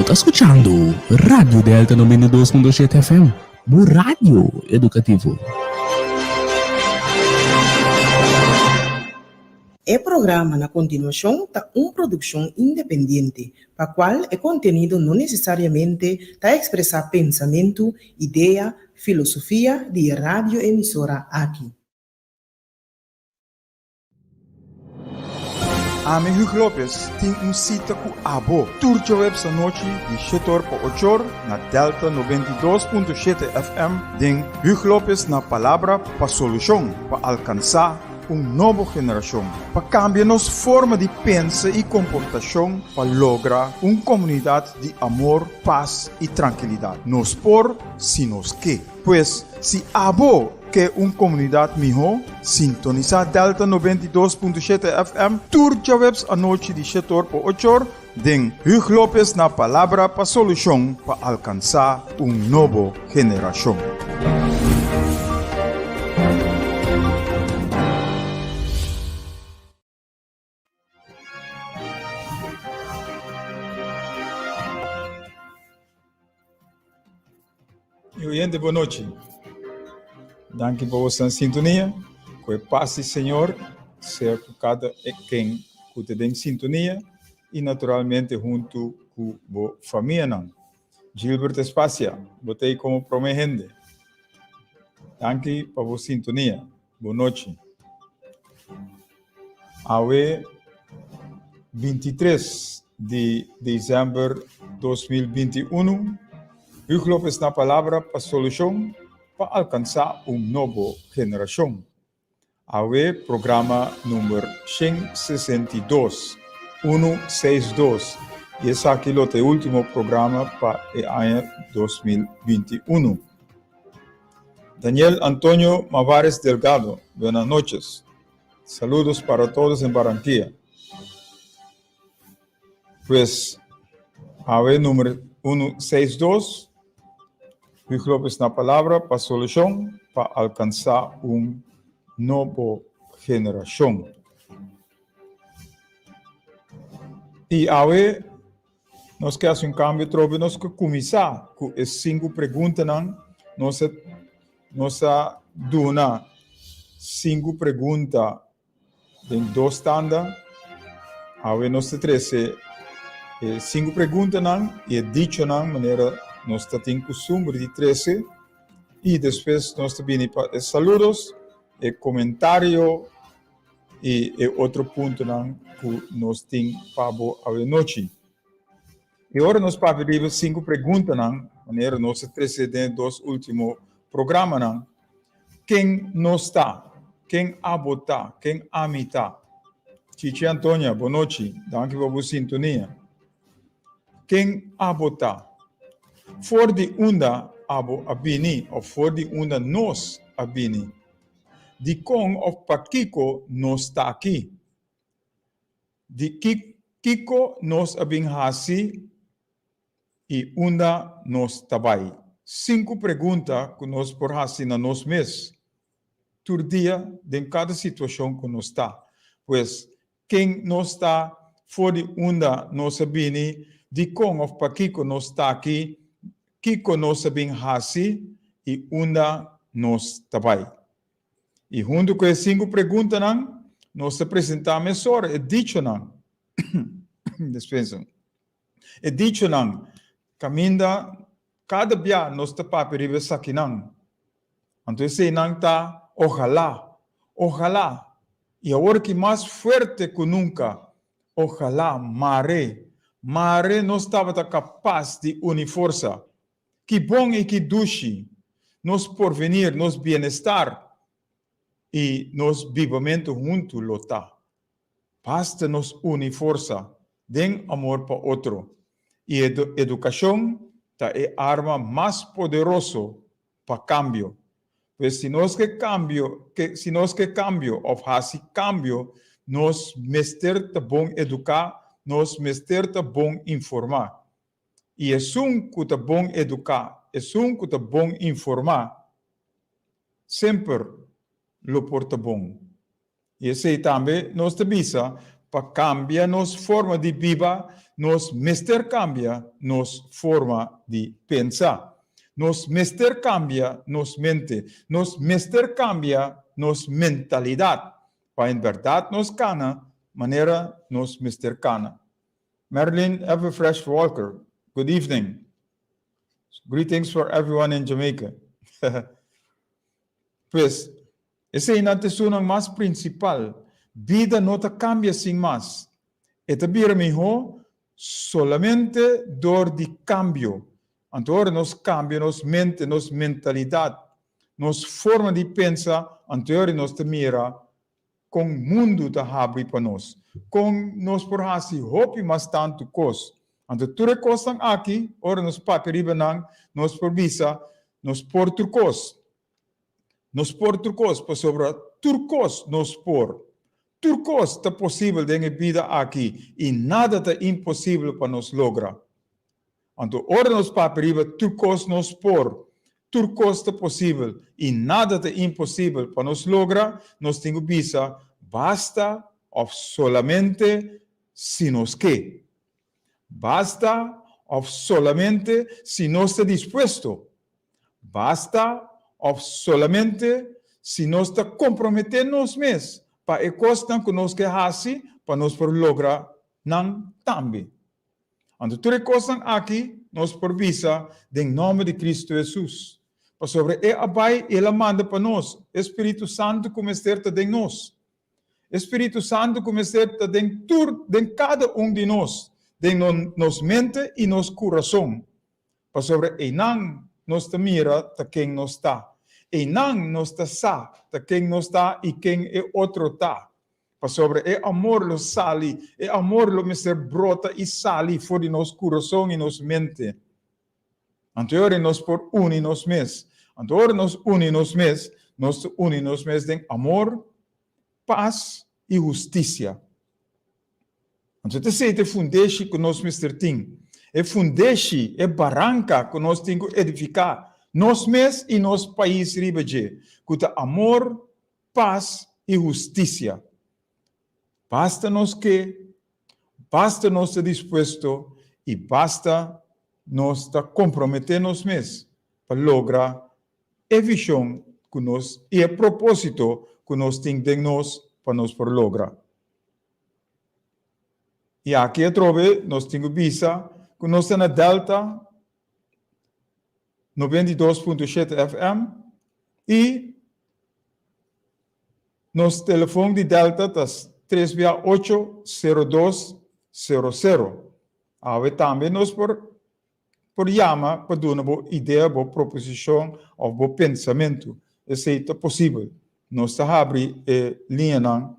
ta skuchando Radio Delta 92.7 FM, bo radio edukativo. E programa na kontinuashon ta un produkshon independiente, pa kual e kontenido no nesesariamente ta ekspresá pensamentu, idea, filosofia di e radioemisora aki. Ami Hugo Lopez tin un sita ku abo tur djaweps anochi di shetor pa ochor na Delta 92.7 FM den Hugo Lopez na Palabra pa Solushon pa alkansá un nobo generashon pa kambia nos forma di pensa i komportashon pa logra un komunidat di amor, pas i trankilidat. Nos por si nos ke. Pues, si abo ke un komunidat mihó, sintonisá Delta 92.7 FM tur djaweps anochi di shetor pa ochor den Huug Lopez na Palabra pa Solushon pa alkansá un nobo generashon. Mi oyente, bon nochi. Danki pa boso sintonia. Ku e pas di Señor sea ku kada ken ku ta den sintonia i naturalmente huntu ku bo famianan. Gilbert Espacia, bo ta ei komo promé hende. Danki pa bo sintonia. Bon nochi. Awe 23 di december 2021, Hugo Lopez na palabra pa solucion pa alcansa un nobo generacion. Awe programa number 162, 162, y esaki lo ta e ultimo programa pa e aña 2021. Daniel Antonio Mavares Delgado, buenas noches. Saludos para todos en Barranquilla. Pues, awe número 162, Hugo López na palabra pa solución pa alcanzar un nobo generación. Y awe Nos ke hasi un kambio atrobe, nos ke kuminsá ku e sinku preguntanan. Nos a nos a duna sinku pregunta den dos tanda. Awe nos ta trese e sinku preguntanan i e dichonan manera nos ta tin kustumber di trese. I despues nos ta bini pa e saludos, e komentario. i e otro puntonan ku nos tin pa bo awenochi. I ora nos papia riba sinku preguntanan, manera nos a trese den e dos último programanan, Ken nos ta? Ken abo ta? Ken ami ta? Chichi Antonia, bonochi. Danki pa bo sintonia. Ken abo ta? For di unda abo a bini òf for di unda nos a bini? Dikon òf pakiko nos ta aki? Di kiko nos a bin hasi i unda nos ta bai? Sinku pregunta ku nos por hasi na nos mes tur dia den kada situashon ku nos ta. Pues, ken nos ta, for di unda nos a bini, dikon òf pakiko nos ta aki, kiko nos a bin hasi i unda nos ta bai. I huntu ku e sinku preguntanan, nos ta presentá mesora e dichonan, dispensa, e dichonan kaminda kada bia nos ta papia riba esakinan. Anto eseinan ta ojalá, ojalá, i awor ki mas fuerte ku nunka, ojalá, mare, mare nos tabata kapas di uni forsa. Ki bon i ki dushi nos porvenir, nos bienestar i nos bibamentu huntu lo ta. Basta nos uni forsa den amor pa otro, i e edukashon ta e arma mas poderoso pa kambio. Pues si nos ke kambio, ke si nos ke kambio òf hasi kambio, nos mester ta bon eduká, nos mester ta bon informá. I esun ku ta bon eduká, esun ku ta bon informá, semper lo por ta bon. I esei tambe nos ta bisa. Pa kambia nos forma di biba, nos mester kambia nos forma di pensa. Nos mester kambia nos mente. Nos mester kambia nos mentalidat pa en bèrdat nos kana manera nos mester kana. Marilyn Everfresh Walker, good evening. Greetings for everyone in Jamaica. Pues, eseinan ta esunnan mas prinsipal. Bida no ta kambia sin mas. E ta bira mihó solamente dor di kambio. Anto ora nos kambia nos mente, nos mentalidat, nos forma di pensa, anto ora nos ta mira Kon mundu ta habri pa nos? Kon nos por hasi hopi mas tantu kos? Anto tur e kosnan aki, ora nos papia riba nan, nos por bisa, Nos por tur kos. Nos por tur kos, pasobra tur kos nos por. Tur kos ta posibel den e bida aki i nada ta imposibel pa nos logra. Anto ora nos papia riba tur kos nos por, tur kos ta posibel i nada ta imposibel pa nos logra, nos tin ku bisa basta òf solamente si nos ke. Basta òf solamente si nos ta dispuesto. Basta òf solamente si nos ta komprometé nos mes pa e kosnan ku nos ke hasi pa nos por logra nan tambe. Anto tur e kosnan aki nos por bisa den nòmber di Kristu Hesus, pasobra E a bai i El a manda pa nos e Spiritu Santu ku mester ta den nos. E Spiritu Santu ku mester ta den tur, den kada un di nos, den nos mente i nos kurason, pasobra einan nos ta mira ta ken nos ta, einan nos ta sa ta ken nos ta i ken e otro ta. Pasobra e amor lo sali, e amor lo mester brota i sali for di nos kurason i nos mente. Anto e ora nos por uni nos mes. Anto ora nos uni nos mes, nos ta uni nos mes den amor, pas i hustisia. Anto ta esei ta e fundeshi ku nos mester tin, e fundeshi, e baranka ku nos tin ku edifiká nos mes i nos pais riba dje, ku ta amor, pas i hustisia. Basta nos ke, basta nos ta dispuesto i basta nos ta komprometé nos mes pa logra e vishon ku nos i e propósito ku nos tin den nos pa nos por logra. I aki atrobe nos tin ku bisa ku nos ta na Delta 92.7 FM i nos telefon di Delta ta tres bia ocho sero dos sero sero. Awe tambe nos por por yama pa duna bo idea, bo proposishon òf bo pensamentu. Esei ta posibel. Nos ta habri e liñanan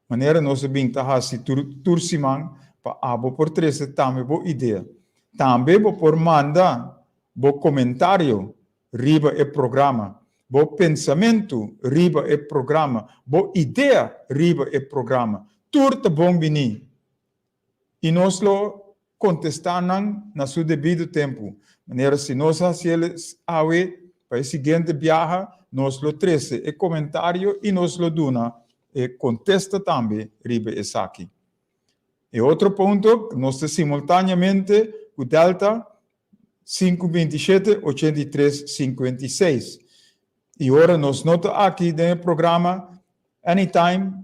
Manera nos a bin ta hasi tur tur siman pa abo por trese tambe bo idea. Tambe bo por manda bo komentario riba e programa, bo pensamentu riba e programa, bo idea riba e programa. Tur ta bon bini i nos lo kontestá nan na su debido tempu. Manera si nos hasi el awe, pa e siguiente biaha nos lo trese e komentario i nos lo duna e kontesta tambe riba esaki. E otro punto, nos ta simultaneamente ku Delta sinku 27 83 56. I ora nos no ta aki den e programa, anytime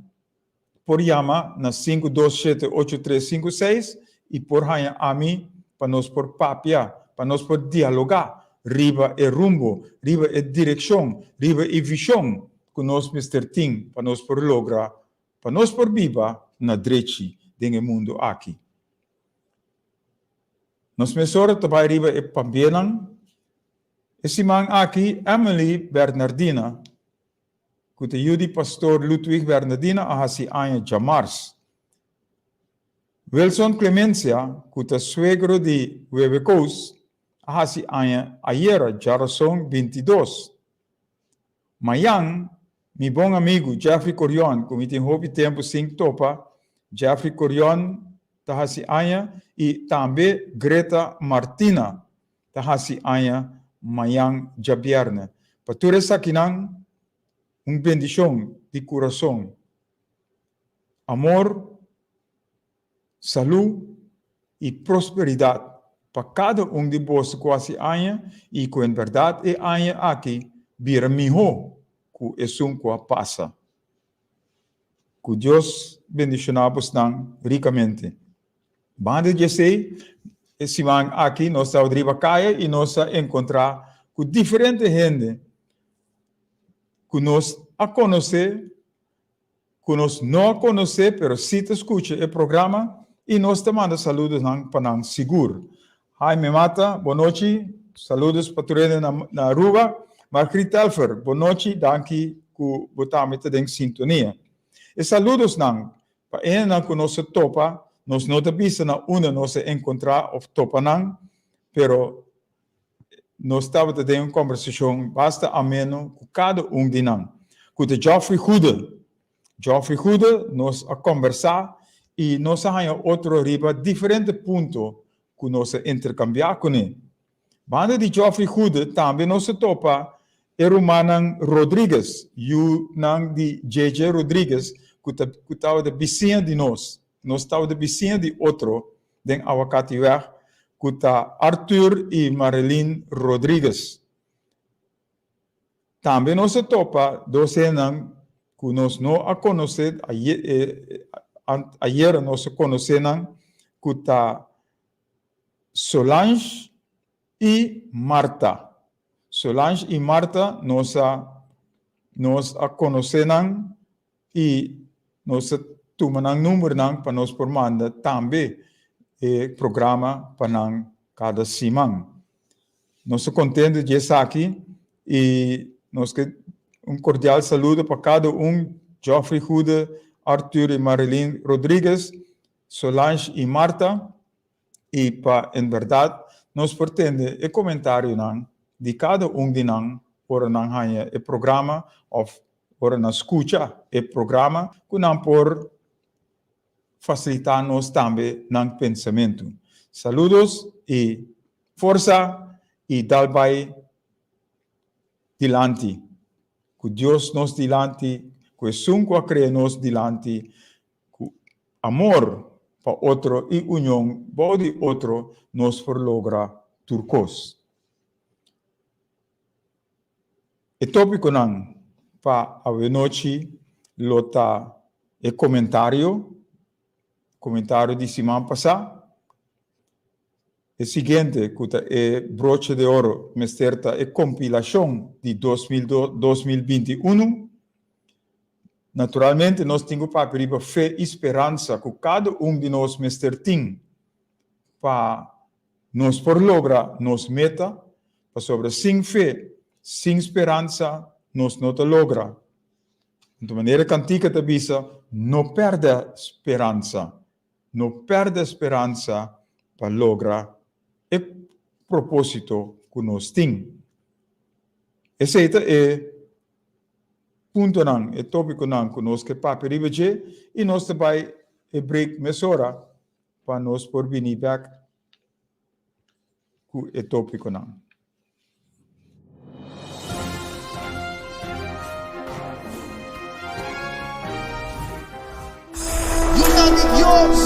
Por yama na 527 8356 i por haña ami pa nos por papia, pa nos por dialogá riba e rumbo, riba e direkshon, riba e vishon ku nos mester tin pa nos por logra, pa nos por biba na drechi den e mundu aki. Nos mesora ta bai riba e pambianan. E siman aki Emily Bernardina ku ta yu di pastor Ludwig Bernardina a hasi aña djamars. Wilson Clemencia, ku ta suegro di Wewe Koos, a hasi aña ayera djarason 22. Mayan, mi bon amigu Jeffrey Corion, ku mi tin hopi tempu sin topa, Jeffrey Corion ta hasi aña i tambe Greta Martina ta hasi aña mañan djabièrnè. Pa tur esakinan, un bendishon di kurason. Amor, salú i prosperidat pa kada un di boso ku hasi aña i ku en bèrdat e aña aki bira mihó ku esun ku a pasa. Ku Dios bendishoná bosnan rikamente. Banda di esei, e siman aki nos tabata riba kaya i nos a enkontrá ku diferente hende ku nos a konosé, ku nos no a konosé pero sí ta skucha e programa i nos ta manda saludonan pa nan sigur. Jaime Mata, bonochi, saludos pa tur hende na Aruba. Margriet Telfer, bonochi, danki ku bo tambe ta den sintonia. E saludosnan Pa hendenan ku nos a topa, nos no ta bisa na unda nos a enkontrá òf topa nan, pero nos tabata den un kòmbersashon basta ameno ku kada un di nan. Ku ta Geoffrey Goede. Geoffrey Goede, nos a kòmbersá i nos a haña otro riba diferente punto ku nos a interkambiá kuné. Banda di Geoffrey Goede tambe nos a topa e rumannan Rodriguez, yunan di JJ Rodriguez ku ta ku tabata bisiña di nos. Nos tabata bisiña di otro den Awakatiweg ku ta Arthur i Marilyn Rodriguez. Tambe nos a topa dos hendenan ku nos no a konosé ayera nos a konosé nan ku ta Solange i Martha. Solange i Martha nos a nos a konosé nan i nos a tuma nan numbernan pa nos por manda tambe e programa pa nan kada siman. Nos ta kontento di esaki i nos ke un kordial saludo pa kada un, Geoffrey Goede, Arthur i Marilyn Rodriguez, Solange i Martha, i pa en bèrdat nos por tende e komentarionan di kada un di nan ora nan haña e programa òf ora nan skucha e programa ku nan por fasilitá nos tambe nan pensamentu. Saludos i forsa i dal bai dilanti. Ku Dios nos dilanti, ku esun ku a krea nos dilanti, Ku amor pa otro i union bou di otro nos por logra tur kos. E tópikonan pa awenochi lo ta e komentario, komentario di siman pasá. E siguiente ku ta e broche de oro mester ta e kompilashon di 2021. Naturalmente nos tin ku papia riba fe i speransa ku kada un di nos mester tin pa nos por logra nos meta, pasobra sin fe, sin speransa nos no ta logra. Anto manera e kantika ta bisa, no pèrdè speransa. No pèrdè speransa pa logra e propósito ku nos tin. Esei ta e puntonan, e tópikonan ku nos ke papia riba dje i nos ta bai e break mesora pa nos por bini bèk ku e tópikonan. Yunan di Dios,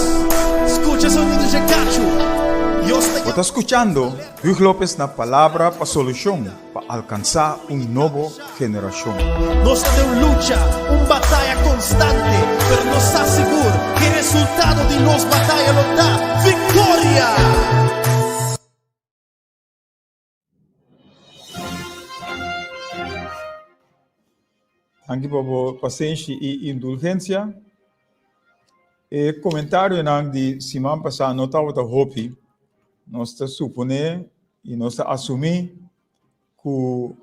skucha sonido dje kachu. Dios ta Bo ta skuchando Huug Lopez na Palabra pa Solushon pa alkansá un nobo generashon. Nos ta den un lucha, un bataya konstante, pero nos sa sigur ku e resultado di nos bataya lo ta viktoria! Danki pa bo pasenshi i indulgensia. E komentarionan di siman pasá no tabata hopi. Nos ta suponé i nos ta asumí ku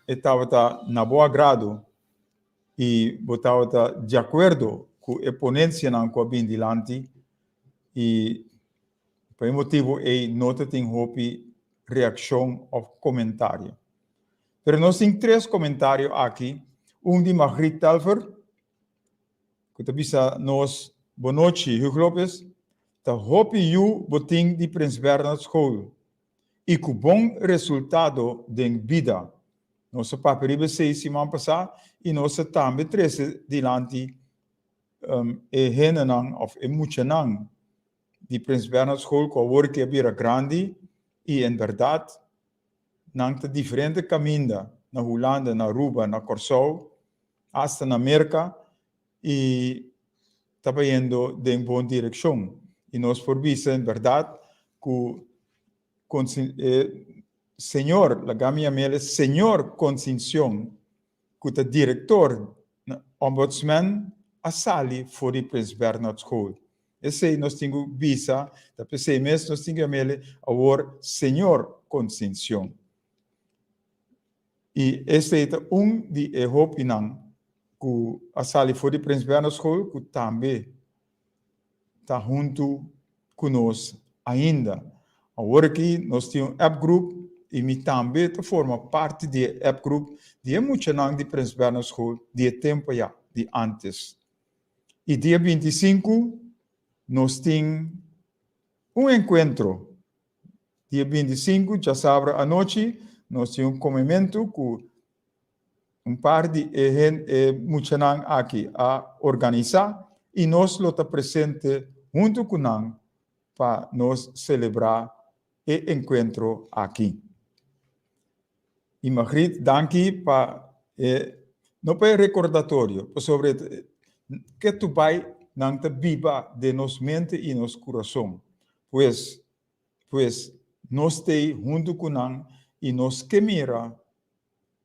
e tabata na bo agrado i bo tabata di akuerdo ku e ponensianan ku a bin dilanti i Pa e motibu ei no ta tin hopi reakshon òf komentario. Pero nos tin tres komentario aki, un di Margriet Telfer, ku ta bisa nos, Bonochi Huug Lopez, ta hopi yu bo tin di Prins Bernhard School i ku bon resultado den bida. Nos a papia riba esei siman pasá i nos a tambe trese dilanti. e hendenan òf e muchanan di Prins Bernhard School ku awor ke a bira grandi i en bèrdat nan ta diferente kaminda na Hulanda, na Aruba, na Kòrsou, asta na Merka i ta bayendo den bon direkshon. I nos por bisa en bèrdat ku e señor, laga mi yam'el señor Consincion, ku ta direktor na Ombudsman a sali for di Prins Bernhard School. Esei nos tin ku bisa, ta p'esei mes nos tin ku yam'el awor señor Consincion. I esei ta un di e hopinan ku a sali for di Prins Bernhard School ku tambe ta huntu ku nos ainda. Awor aki nos tin un app group i mi tambe ta forma parti di e app group di e muchanan di Prins Bernhard School di e tempu ya, di antes. I dia 25 nos tin un enkuentro. Dia 25 djasabra anochi nos tin un komementu ku Un par di e hen e muchanan aki a organisá i nos lo ta presente huntu ku nan pa nos selebrá e enkuentro aki. I Margriet, danki pa e, no pa e rekordatorio, pasobra e ketu bai nan ta biba den nos mente i nos kurason. Pues, pues nos t'ei huntu ku nan i nos ke mira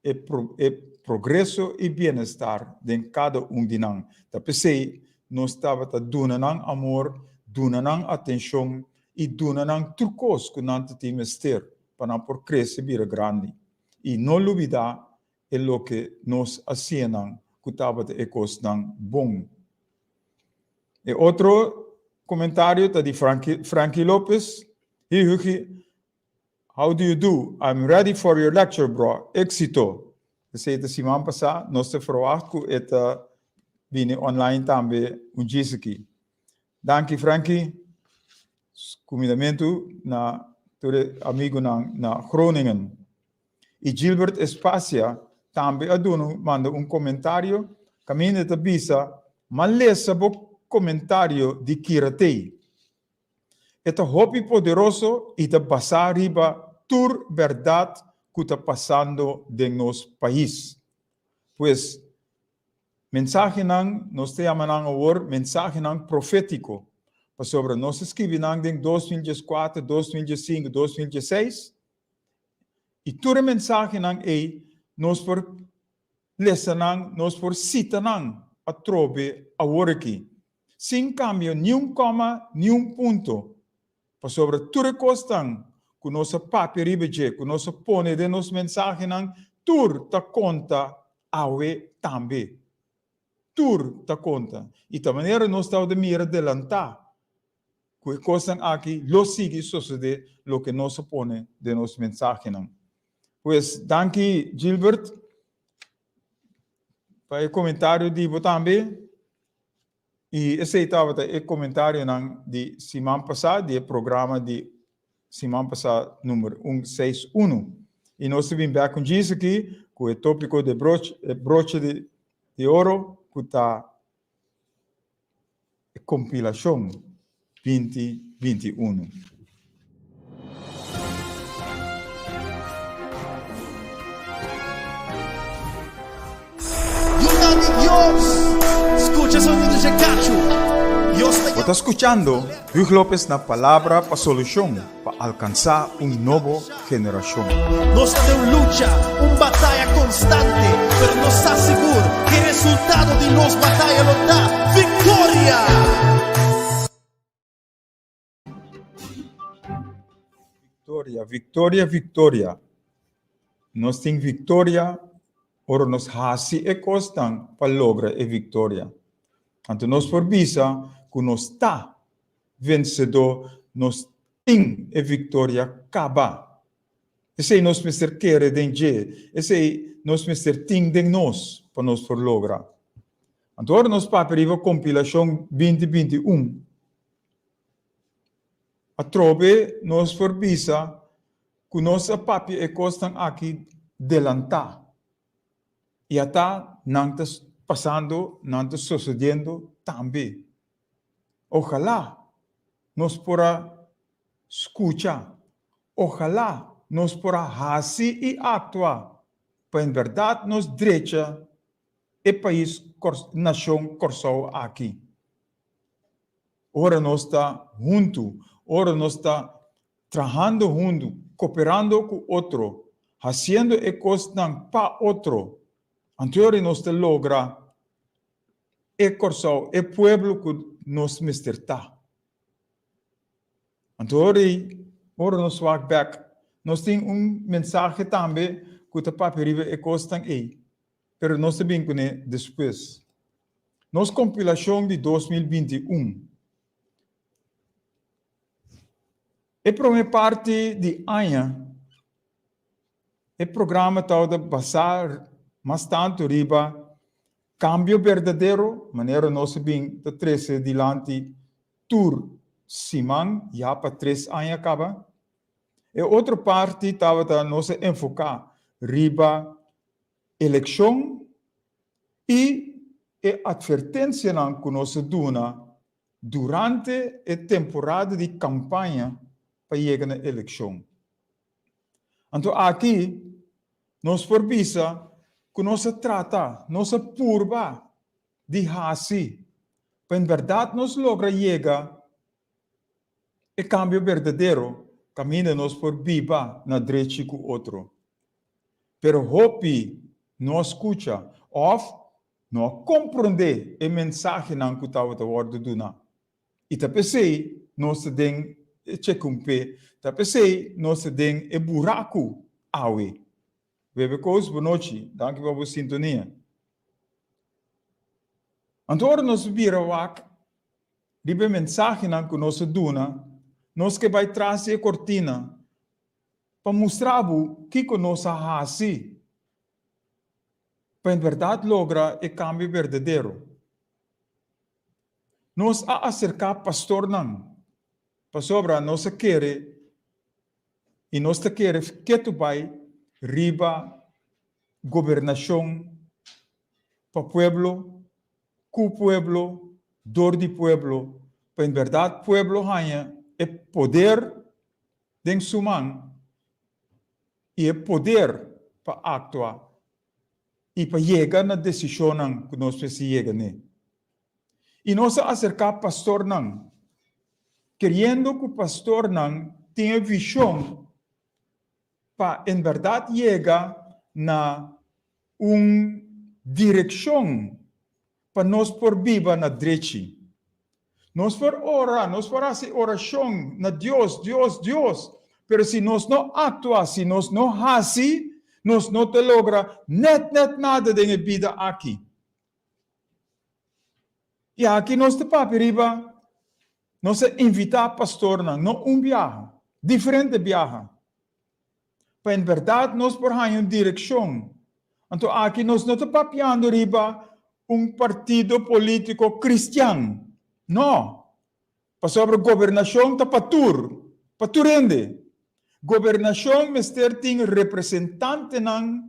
e e progreso i bienestar den kada un di nan. Ta p'esei nos tabata duna nan amor, duna nan atenshon i duna nan tur kos ku nan ta tin mester pa nan por krese bira grandi. I no lubidá e loke nos a siña nan ku tabata e kosnan bon. E otro komentario ta di Frankie Lopez, Hi Hugi, How do you do? I'm ready for your lecture bro. Éxito! Esei ta siman pasá. Nos ta verwacht ku e ta bini online tambe un djis aki. Danki Frankie. Kumindamentu na tur e amigunan na Groningen. I Gilbert Espacia tambe a duna manda un komentario kaminda e ta bisa, M'a lesa bo komentario di Kiratei. E ta hopi poderoso i ta basá riba tur bèrdat ku ta pasando den nos pais. Pues, mensahenan, nos ta yama nan awor mensahenan profétiko, pasobra nos a skibi nan den 2014, 2015, 2016, i tur e mensahenan ei nos por lesa nan, nos por sita nan atrobe awor aki. sin kambia niun kòma, niun punto, pasobra tur e kosnan ku nos a papia riba dje, ku nos a pone den nos mensahenan, tur ta konta awe tambe. Tur ta konta. I ta manera nos tabata mira delantá ku e kosnan aki lo sigui sosodé loke nos a pone den nos mensahenan. Pues, danki Gilbert pa e komentario di bo tambe. I esei tabata e komentarionan di siman pasá di e programa di siman pasá number un seis unu. I nos ta bin bèk un djis aki ku e tópiko di broche, e broche di di oro ku ta e kompilashon 20 21. Yunan di Dios, skucha sonido dje kachu. Dios ta Bo ta skuchando Hugh Lopez na Palabra pa Solushon pa alkansá un nobo generashon. Nos ta den un lucha, un bataya konstante, pero nos sa sigur ku e resultado di nos bataya lo ta viktoria! Victoria, victoria, victoria. Nos tin victoria ora nos hasi e kosnan pa logra e victoria. Anto nos por bisa ku nos ta vencedó, nos tin e victoria kaba. Esei nos mester kere den dje, esei nos mester tin den nos pa nos por logra. Anto ora nos papia riba kompilashon 2021, Atrobe nos por bisa ku nos a papia e kosnan aki delantá, i ata nan ta pasando, nan ta sosodiendo. tambe. Ojalá nos por a skucha, ojalá nos por a hasi i aktua pa en bèrdat nos drecha e pais nashon Kòrsou aki. Ora nos ta huntu, ora nos ta trahando huntu, koperando ku otro, hasiendo e kosnan pa otro, anto e ora nos ta logra e Kòrsou, e pueblo ku nos mester ta. Anto ora ei, ora nos wak bèk, nos tin un mensahe tambe ku ta papia riba e kosnan ei, pero nos ta bin kuné despues. Nos kompilashon di 2021. E promé parti di aña, e programa tabata basá mas tantu riba kambio berdadero, manera nos a bin ta trese dilanti tur siman ya pa tres aña kaba. E otro parti tabata nos a enfoká riba elekshon i e atvertensianan ku nos a duna durante e temporada di kampaña pa yega na elekshon. Anto aki nos por bisa ku nos a trata, nos a purba di hasi pa en bèrdat nos logra yega e kambio berdadero kaminda nos por biba na drechi ku otro. Pero hopi no a skucha òf No a komprondé e mensahenan ku tabata wòrdu duná. I ta p'esei nos ta den e chekumpé, ta p'esei nos ta den e buraku awe. Bebe Koos, bonochi, danki pa bo sintonia. Anto ora nos bira wak riba e mensahenan ku nos a duna, nos ke bai tras di e kortina pa mustra bo kiko nos a hasi pa en berdad logra e cambio berdadero. Nos a acerca pastornan pasobra nos a kere y nos ta kere ketu bay riba gobernacion pa pueblo, cu pueblo, dor di pueblo, pa en berdad pueblo haña e poder den su man i e poder pa aktua i pa yega na desishonnan ku nos mester yega n'e. I nos a aserká pastornan, keriendo ku pastornan tin e vishon pa en bèrdat yega na un direkshon pa nos por biba na drechi. Nos por ora, nos por hasi orashon na Dios, Dios, Dios, pero si nos no aktua, si nos no hasi, nos no ta logra nèt nèt nada den e bida aki. I aki nos ta papia riba, nos a invitá pastornan, no un biaha, diferente biaha, Pa en bèrdat nos por haña un direkshon. Anto aki nos no ta papiando riba un partido polítiko kristian. No. Pasobra gobernashon ta pa tur, pa tur hende. Gobernashon mester tin representantenan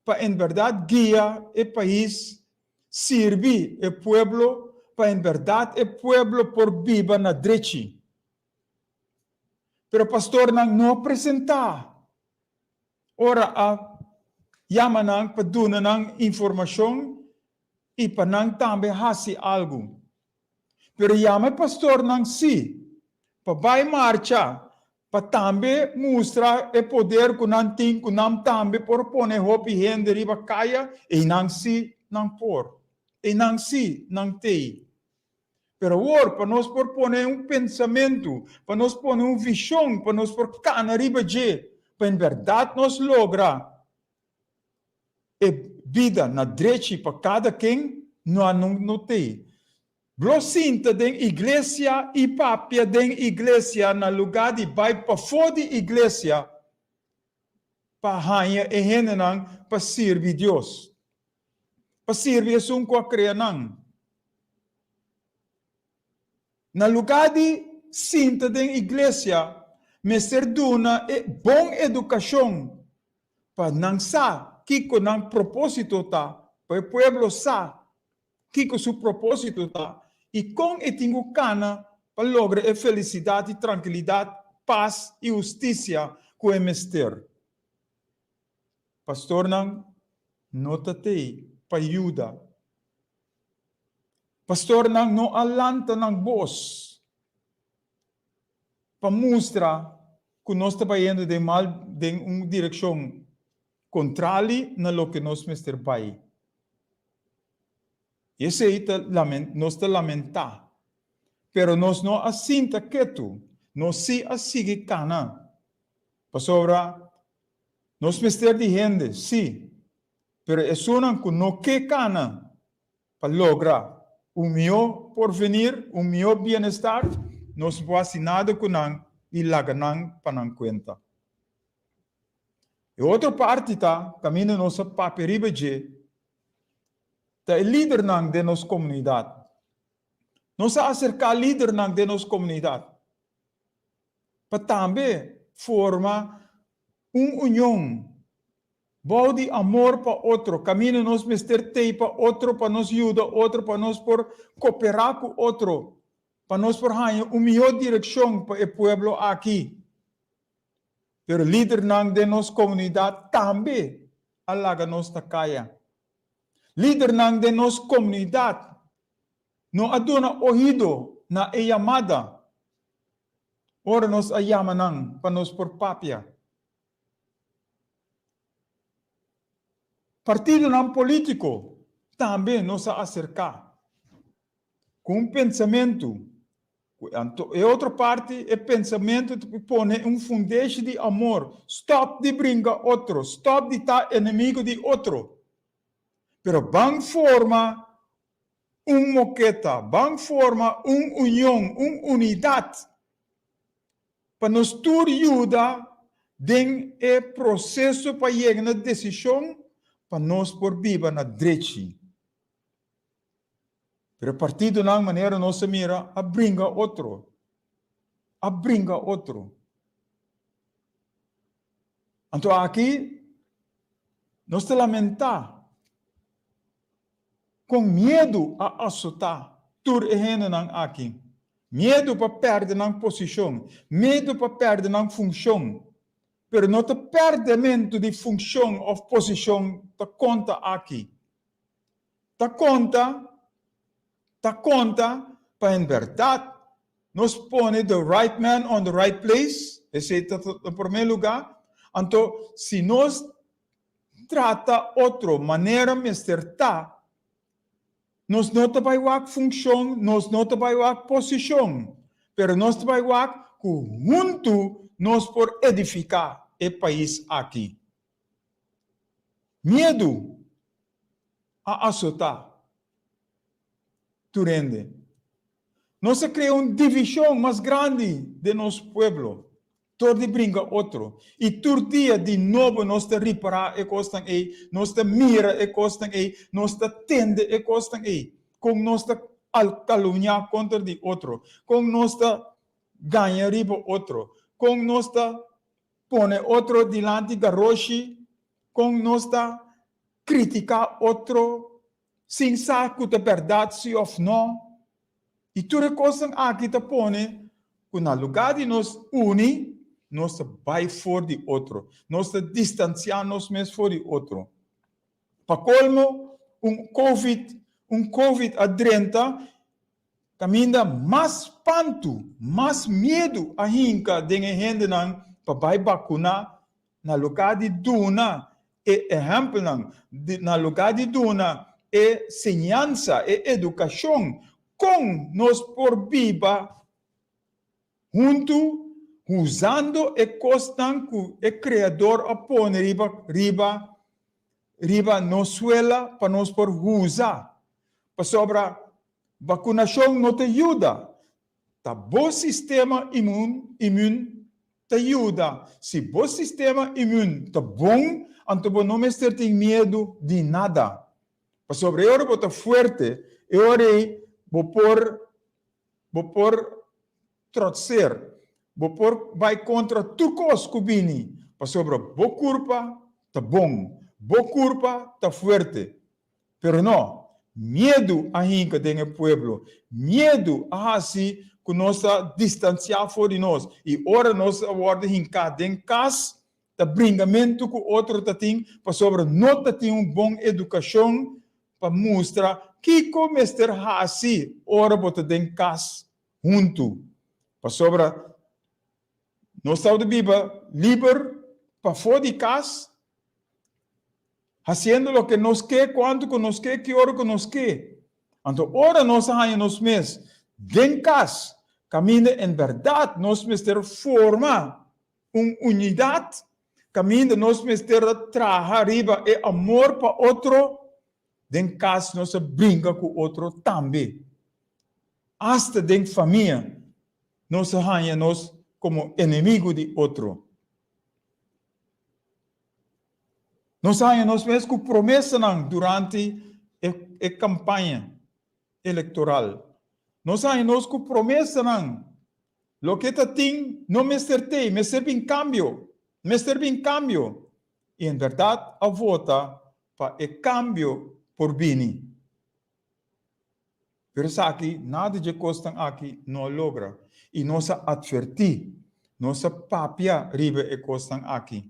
pa en bèrdat guia e pais, sirbi e pueblo pa en bèrdat e pueblo por biba na drechi. Pero pastornan no a presentá ora a yama nan pa duna nan informashon i pa nan tambe hasi algu. Pero yama e pastornan sí pa bai marcha pa tambe mustra e poder ku nan tin ku nan tambe por pone hopi hende riba kaya, einan sí nan por, einan sí nan tei. Pero awor, pa nos por pone un pensamentu, pa nos pone un vishon, pa nos por kana riba dje, pa en bèrdat nos logra e bida na drechi pa kada ken, no no t'ei. Blo sinta den iglesia i papia den iglesia na lugá di bai pafó di iglesia pa haña e hendenan pa sirbi Dios. pa sirbi esun ku a krea nan. Na lugá di sinta den iglesia, mester duna e bon edukashon pa nan sa kiko nan propósito ta, pa e pueblo sa kiko su propósito ta. i kon e tin ku kana pa logra e felisidat i trankilidat, pas i hustisia ku e mester. Pastornan no ta tei pa yuda. Pastornan no a lanta nan bos pa mustra ku nos ta bayendo den mal den un direkshon kontrali na loke nos mester bai. I esei ta nos ta lamentá. Pero nos no a sinta ketu, nos sí a sigui kana. Pasobra nos mester di hende, sí, pero esunnan ku no ke kana pa logra un mihó porvenir, un mihó bienestar, nos no por hasi nada ku nan i laga nan pa nan kuenta. E otro parti ta kaminda nos a papia riba dje, ta e lidernan den nos komunidat. Nos a aserká lidernan den nos komunidat pa tambe forma un union bou di amor pa otro, kaminda nos mester tei pa otro, pa nos yuda otro, pa nos por koperá ku otro, pa nos por haña un mihó direkshon pa e pueblo aki. Pero lidernan den nos komunidat tambe a laga nos ta kaya. Lidernan den nos komunidat no a duna oido na e yamada ora nos a yama nan pa nos por papia. Partidonan polítiko tambe nos a aserká ku un pensamentu Anto e otro parti, e pensamentu ta pone un fundeshi di amor. Stop di bringa otro, stop di ta enemigo di otro. Pero ban forma un moketa, ban forma un union, un unidat pa nos tur yuda den e proseso pa yega na desishon pa nos por biba na drechi. Pero partidonan manera nos a mira a bringa otro, a bringa otro. Anto aki nos ta lamentá kon miedu a asotá tur e hendenan aki. Miedu pa pèrdè nan posishon, miedu pa pèrdè nan funshon. Pero no ta pèrdèmentu di funshon òf posishon ta konta aki. Ta konta, ta konta pa en bèrdat nos pone the right man on the right place, esei ta na promé lugá, anto si nos trata otro manera mester ta, nos no ta bai wak funshon, nos no ta bai wak posishon, pero nos ta bai wak ku huntu nos por edifiká e pais aki. Miedu a asotá tur hende. Nos a krea un divishon mas grandi den nos pueblo tor di bringa otro. I tur dia di nobo nos ta ripará e kosnan ei, nos ta mira e kosnan ei, nos ta tende e kosnan ei. Kon nos ta kalumniá kontra di otro, kon nos ta gaña riba otro, kon nos ta Pone otro dilanti garoshi kon nos ta kritiká otro sin sa ku ta bèrdat si òf nò. I tur e kosnan aki ta pone ku na lugá di nos uni, nos ta bai for di otro, nos ta distansiá nos mes for di otro. Pa kolmo, un covid, un covid a drenta Kaminda mas spantu, mas miedu a hinka den e hendenan pa bai bakuná, na lugá di duna e ehèmpelnan, na lugá di duna e siñansa, e edukashon kon nos por biba huntu usando e kosnan ku e Kreador a pone riba riba riba nos suela pa nos por usa. Pasobra Vakunashon no ta yuda, ta bo sistema imun imun ta yuda. Si bo sistema imun ta bon, anto bo no mester tin miedu di nada. Pasobra e ora bo ta fuerte, e ora ei bo por bo por trotseer, bo por bai kontra tur kos ku bini, pasobra bo kurpa ta bon, bo kurpa ta fuerte. Pero no, Miedu a hinka den e pueblo. Miedu a hasi ku nos ta distansiá for di nos. I ora nos a wòrdu hinká den kas, ta bringamentu ku otro ta tin pasobra no ta tin un bon edukashon pa mustra kiko mester hasi ora bo ta den kas huntu. Pasobra nos tabata biba liber pafó di kas, hasiendo loke nos ke, kuantu ku nos ke, ki ora ku nos ke. Anto ora nos a haña nos mes den kas, kaminda en bèrdat nos mester forma un unidat, kaminda nos mester a traha riba e amor pa otro, den kas nos a bringa ku otro tambe. Asta den famia nos a haña nos komo enemigu di otro. Nos a haña nos mes ku promesanan durante e kampaña elektoral. Nos a haña nos ku promesanan. Loke ta tin no mester t'ei, mester bin kambio, mester bin kambio. I en bèrdat a vota pa e kambio por bini. Pero esaki, nada dje kosnan aki no a logra. I nos a atvertí, nos a papia riba e kosnan aki.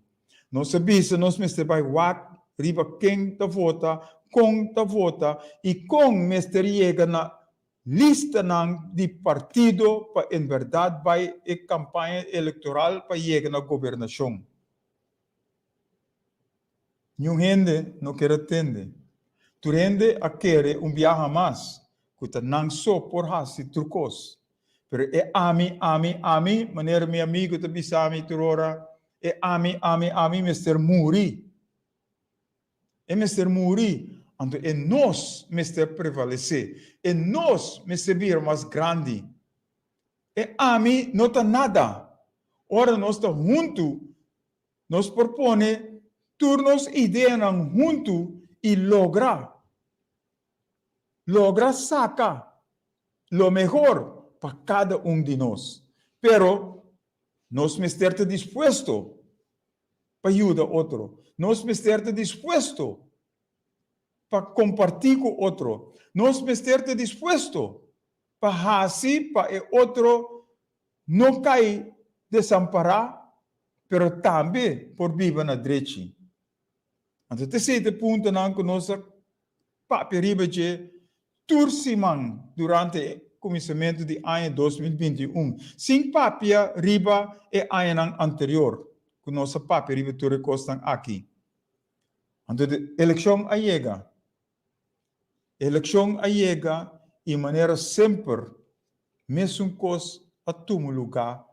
Nos a bisa nos mester bai wak riba ken ta vota, kon ta vota i kon mester yega na listanan di partido pa en bèrdat bai e kampaña elektoral pa yega na gobernashon. Niun hende no ker a tende. Tur hende a kere un biaha mas ku ta nan so por hasi tur kos. Pero e ami, ami, ami, manera mi amigu ta bisa mi tur ora, e ami, ami, ami mester muri. E mester muri, anto e nos mester prevalesé. E nos mester bira mas grandi. E ami no ta nada. Ora nos ta huntu, Nos por pone tur nos ideanan huntu i logra, logra saka lo mehor pa kada un di nos. Pero nos mester ta dispuesto pa yuda otro. Nos mester ta dispuesto pa kompartí ku otro. Nos mester ta dispuesto pa hasi pa e otro no kai desampará, pero tambe por biba na drechi. Anto ta esei ta e puntonan ku nos a papia riba dje tur siman durante e kuminsamentu di aña 2021, sin papia riba e añanan anterior ku nos a papia riba tur e kosnan aki. Anto e elekshon a yega. Elekshon a yega i manera semper mesun kos a tuma lugá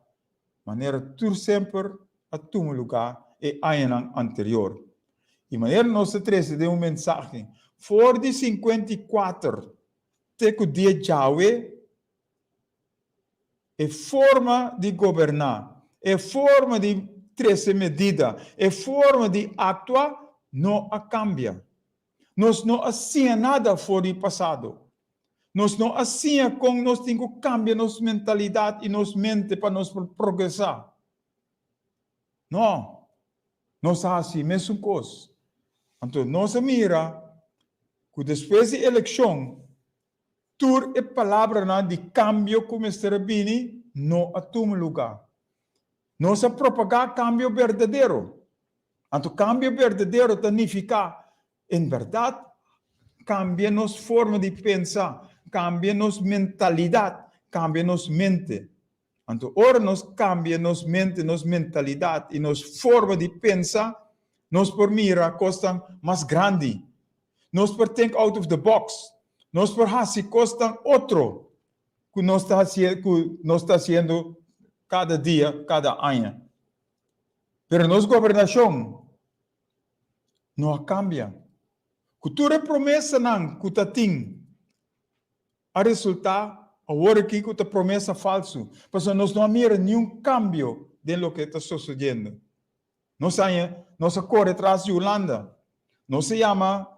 manera tur semper a tuma lugá e añanan anterior. I manera nos ta trese den un mensahe for di 54 te ku dia djawe, E forma di goberná, e forma di trese medida, e forma di aktua no a kambia. Nos no a siña nada for di pasado. Nos no a siña kon nos tin ku kambia nos mentalidat i nos mente pa nos por progresá. No, nos a hasi mesun kos. Anto nos a mira ku despues di elekshon Tur e palabranan di kambio ku mester a bini no a tuma lugá. Nos a propagá kambio berdadero. Anto kambio berdadero ta nifiká en bèrdat kambia nos forma di pensa, kambia nos mentalidat, kambia nos mente. Anto ora nos kambia nos mente, nos mentalidat i nos forma di pensa, nos por mira kosnan mas grandi. Nos por think out of the box. Nos por hasi kosnan otro ku nos ta hasi ku nos ta hasiendo kada dia, kada aña. Pero nos gobernashon no a kambia. Ku tur e promesanan ku ta tin A resultá awor aki ku ta promesa falsu, pasobra nos no a mira niun kambio den loke ta sosodiendo. Nos aña nos a kore tras di Hulanda. Nos a yama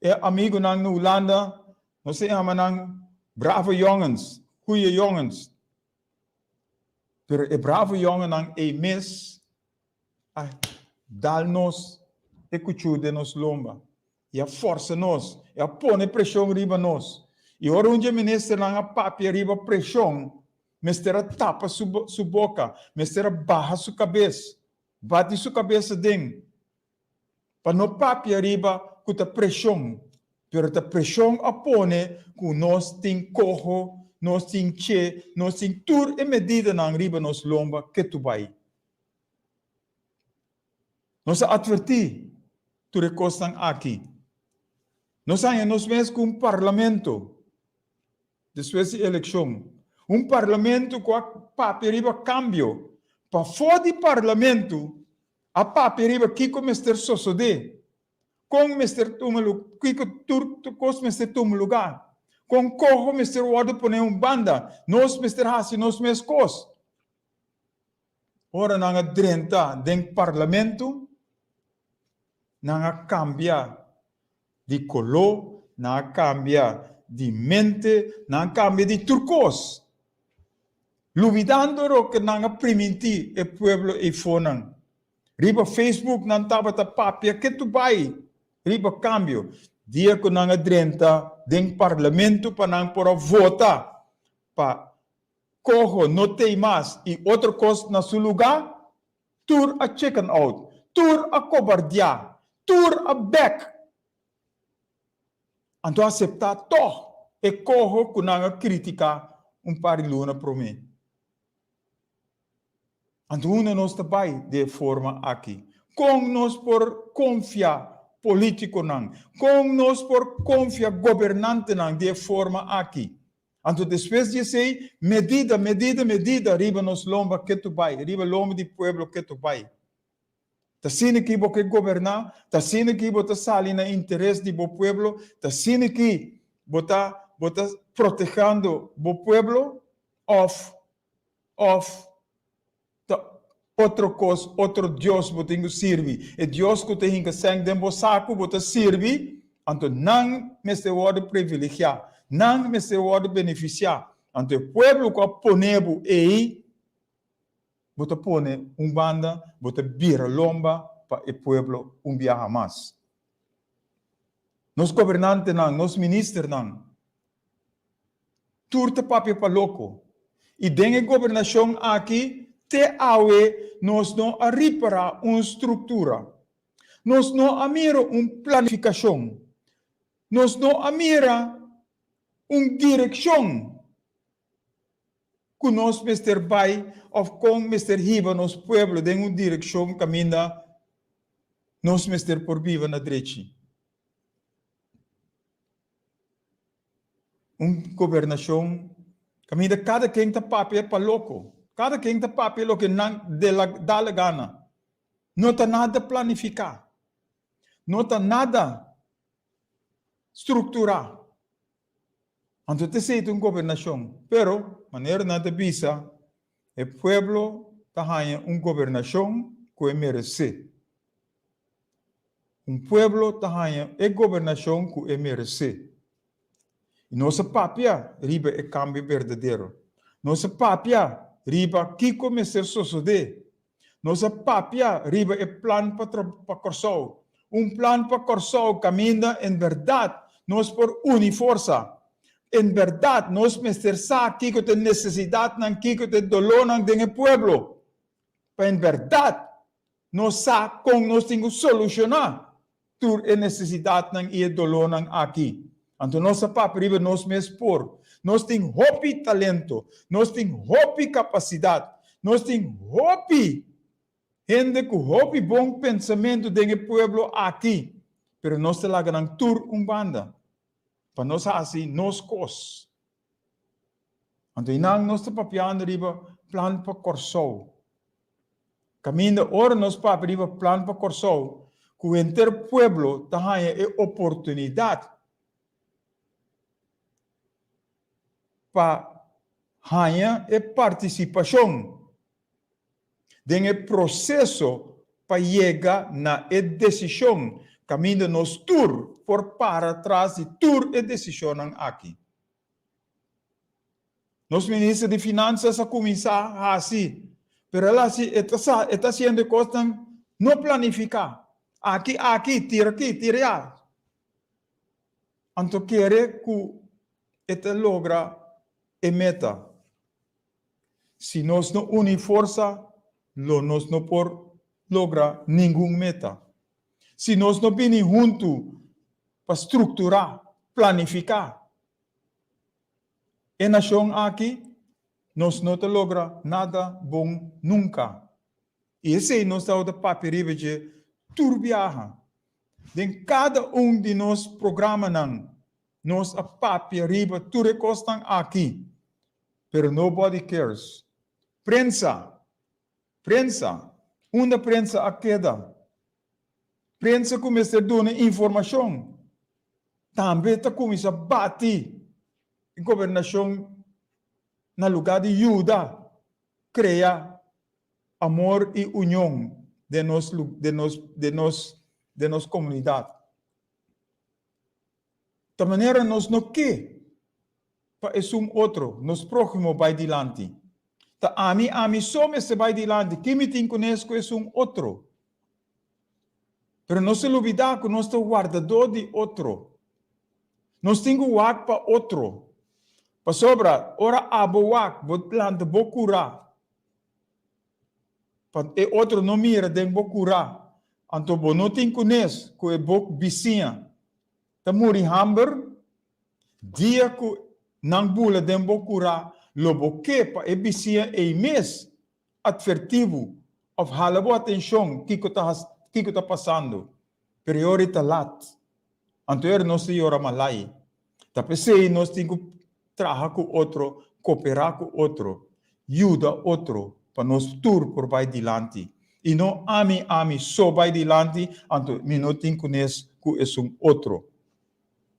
e amigunan na Hulanda, nos a yama nan brave jongens, goeie jongens. Pero e brave jongennan ei mes a dal nos e kuchú den nos lomba. I a forsa nos, i a pone preshon riba nos. I ora un dje ministernan a papia riba preshon, mester a tapa su su boka, mester a baha su kabes, bati su kabes aden, pa no papia riba ku ta preshon. Pero ta preshon a pone ku nos tin koho, nos tin che, nos tin tur e medidanan riba nos lomba ketu bai. Nos a atvertí tur e kosnan aki. Nos haña nos mes ku un parlamento despues di elekshon, un parlamento ku a papia riba kambio. Pafó di parlamento a papia riba kiko mester sosodé, kon mester tuma kiko tur kos mester tuma lugá, kon koho mester wòrdu poné un banda, nos mester hasi nos mes kos. Ora nan a drenta den parlamento, nan a cambia di color, nan a cambia di mente, nan a cambia di tur cos. Lubidando loke nan a priminti e pueblo eifonan. Riba Facebook nan tabata papia ketu bai riba cambio. Dia cu nan a drenta den parlamento pa nan por a vota pa Coho no tei mas y otro cos na su luga, tur a chicken out, tur a cobardia, tur a bek. Anto acepta toch e coho cu nan a critica un par di luna prome. Anto unda nos ta bai di e forma aki? Con nos por confia politiconan? Con nos por confia gobernantenan di e forma aki? Anto despues di esei, medida, medida, medida riba nos lomba ketu bai, riba lomba di pueblo ketu bai. Ta asina ki bo ke goberná, ta asina ki bo ta sali na interes di bo pueblo, ta asina ki bo ta bo ta protehando bo pueblo òf òf Ta otro kos, otro dios bo tin ku sirbi. E dios ku ta hinka sèn den bo saku bo ta sirbi, anto nan mester wòrdu privilegiá, nan mester wòrdu benefisiá. Anto e pueblo ku a pone bo ei, bo ta pone un banda, bo ta bira lomba pa e pueblo un biaha mas. Nos gobernantenan, nos ministernan, Tur ta papia pa loko. I den e gobernashon aki te awe nos no a ripará un struktura. Nos no a mira un planifikashon. Nos no a mira un direkshon ku nos mester bai òf kon mester hiba nos pueblo den un direkshon kaminda nos mester por biba na drechi. Un gobernashon kaminda kada ken ta papia pa loko, kada ken ta papia loke nan da la gana. No ta nada planifiká, no ta nada strukturá. Anto ta esei ta un gobernashon. Pero, manera nan ta bisa, e pueblo ta haña un gobernashon ku e meresé. Un pueblo ta haña e gobernashon ku e meresé. I nos a papia riba e kambio berdadero. Nos a papia riba kiko mester sosodé. Nos a papia riba e plan pa pa Kòrsou. Un plan pa Kòrsou kaminda en bèrdat nos por uni forsa. En bèrdat nos mester sa kiko ta e nesesidatnan, kiko ta e dolónan den e pueblo. Pa en bèrdat Nos sa kon nos tin ku solushoná tur e nesesidatnan i e dolónan aki. Anto nos a papia riba nos mes por. Nos tin hopi talento, nos tin hopi kapasidat, nos tin hopi hende ku hopi bon pensamentu den e pueblo aki, pero nos ta laga nan tur un banda pa nos hasi nos kos. Anto einan nos ta papiando riba plan pa Kòrsou. Kaminda ora nos papia riba plan pa Kòrsou, ku henter pueblo ta haña e oportunidat pa haña e partisipashon den e proseso pa yega na e desishon kaminda nos tur por para tras di tur e desishonnan aki. Nos minister di Finanzas a cuminsa haci, pero el haci, e ta sa, e ta haciendo e cosnan no planifica. Aki, aki, tira aki, tira ya. Anto kere ku e ta logra e meta. Si nos no uni forsa, lo nos no por logra ningun meta. Si nos no bini huntu pa strukturá, planifiká e nashon aki, nos no ta logra nada bon nunka. I esei nos tabata papia riba dje tur biaha. Den kada un di nos programanan nos a papia riba tur e kosnan aki, pero nobody cares. Prensa! Prensa! Unda prensa a keda? Prensa ku mester duna informashon tambe ta kuminsá bati e gobernashon na lugá di yuda krea amor i union den nos den nos den nos den nos komunidat. Ta manera nos no ke pa esun otro, nos próhimo, bai dilanti. Ta ami, ami so mester bai dilanti, ke mi tin kunes ku esun otro? Pero nos ta lubidá ku nos ta wardadó di otro. Nos tin ku wak pa otro. Pasobra ora abo wak, bo lanta bo kurá pa e otro no mira den bo kurá. Anto bo no tin kunes ku e bo bisiña ta muri hamber. Dia ku nan bula den bo kurá, lo bo ke pa e bisiña ei mes atvertí bo òf hala bo atenshon kiko ta kiko ta pasando. Pero e ora ei ta lat. Anto e ora nos ta yora malai. Ta p'esei nos tin ku traha ku otro, koperá ku otro, yuda otro pa nos tur por bai dilanti. I no ami ami so bai dilanti, anto mi no tin kunes ku esun otro.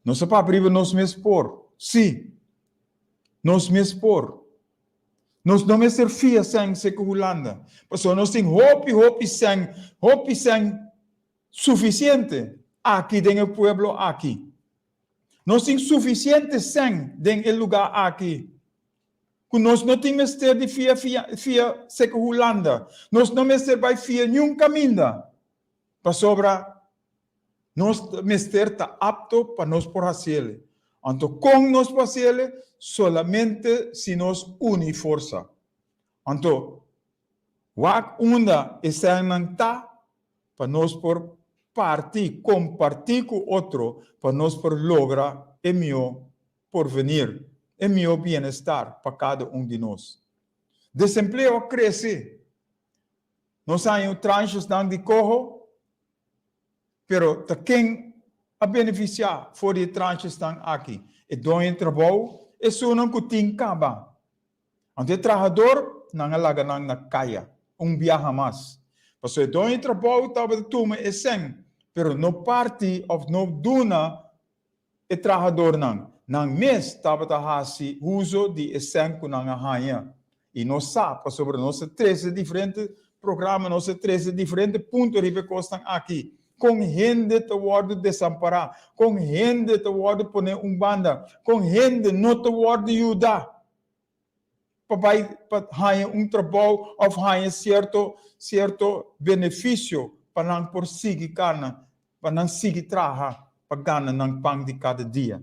Nos a papia riba nos mes por. Sí, nos mes por. Nos no mester fia sèn seke Hulanda, pasobra nos tin hopi, hopi sèn, hopi sèn sufisiente aki den e pueblo aki. Nos tin sufisiente sèn den e lugá aki ku nos no tin mester di fia fia fia seke Hulanda. Nos no mester bai fia niun kaminda, pasobra Nos mester ta apto pa nos por hasiele. Anto kon nos por hasiele? Solamente si nos uni forsa. Anto, wak unda e sènnan ta pa nos por parti, kompartí ku otro pa nos por logra e mihó porvenir, e mihó bienestar pa kada un di nos. Desempleo a krese. Nos haña un transhesnan di koho. Pero ta ken a benefisiá for di e tranchesnan aki? E doño di trabou, esunnan ku tin kaba. Anto e trahador, nan a laga nan na kaya un biaha mas. Pasobra e doño di trabou tabata tuma e sèn, pero no parti òf no duna E trahadornan, nan mes tabata hasi uso di e sèn ku nan a haña. I nos sa, pasobra nos a trese diferente programa, nos a trese diferente punto riba e kosnan aki, kon hende ta wòrdu desampará, kon hende ta wòrdu poné un banda, kon hende no ta wòrdu yuda pa bai pa haña un trabou òf haña sierto sierto benefisio pa nan por sigui kana, pa nan sigui traha pa gana nan pan di kada dia.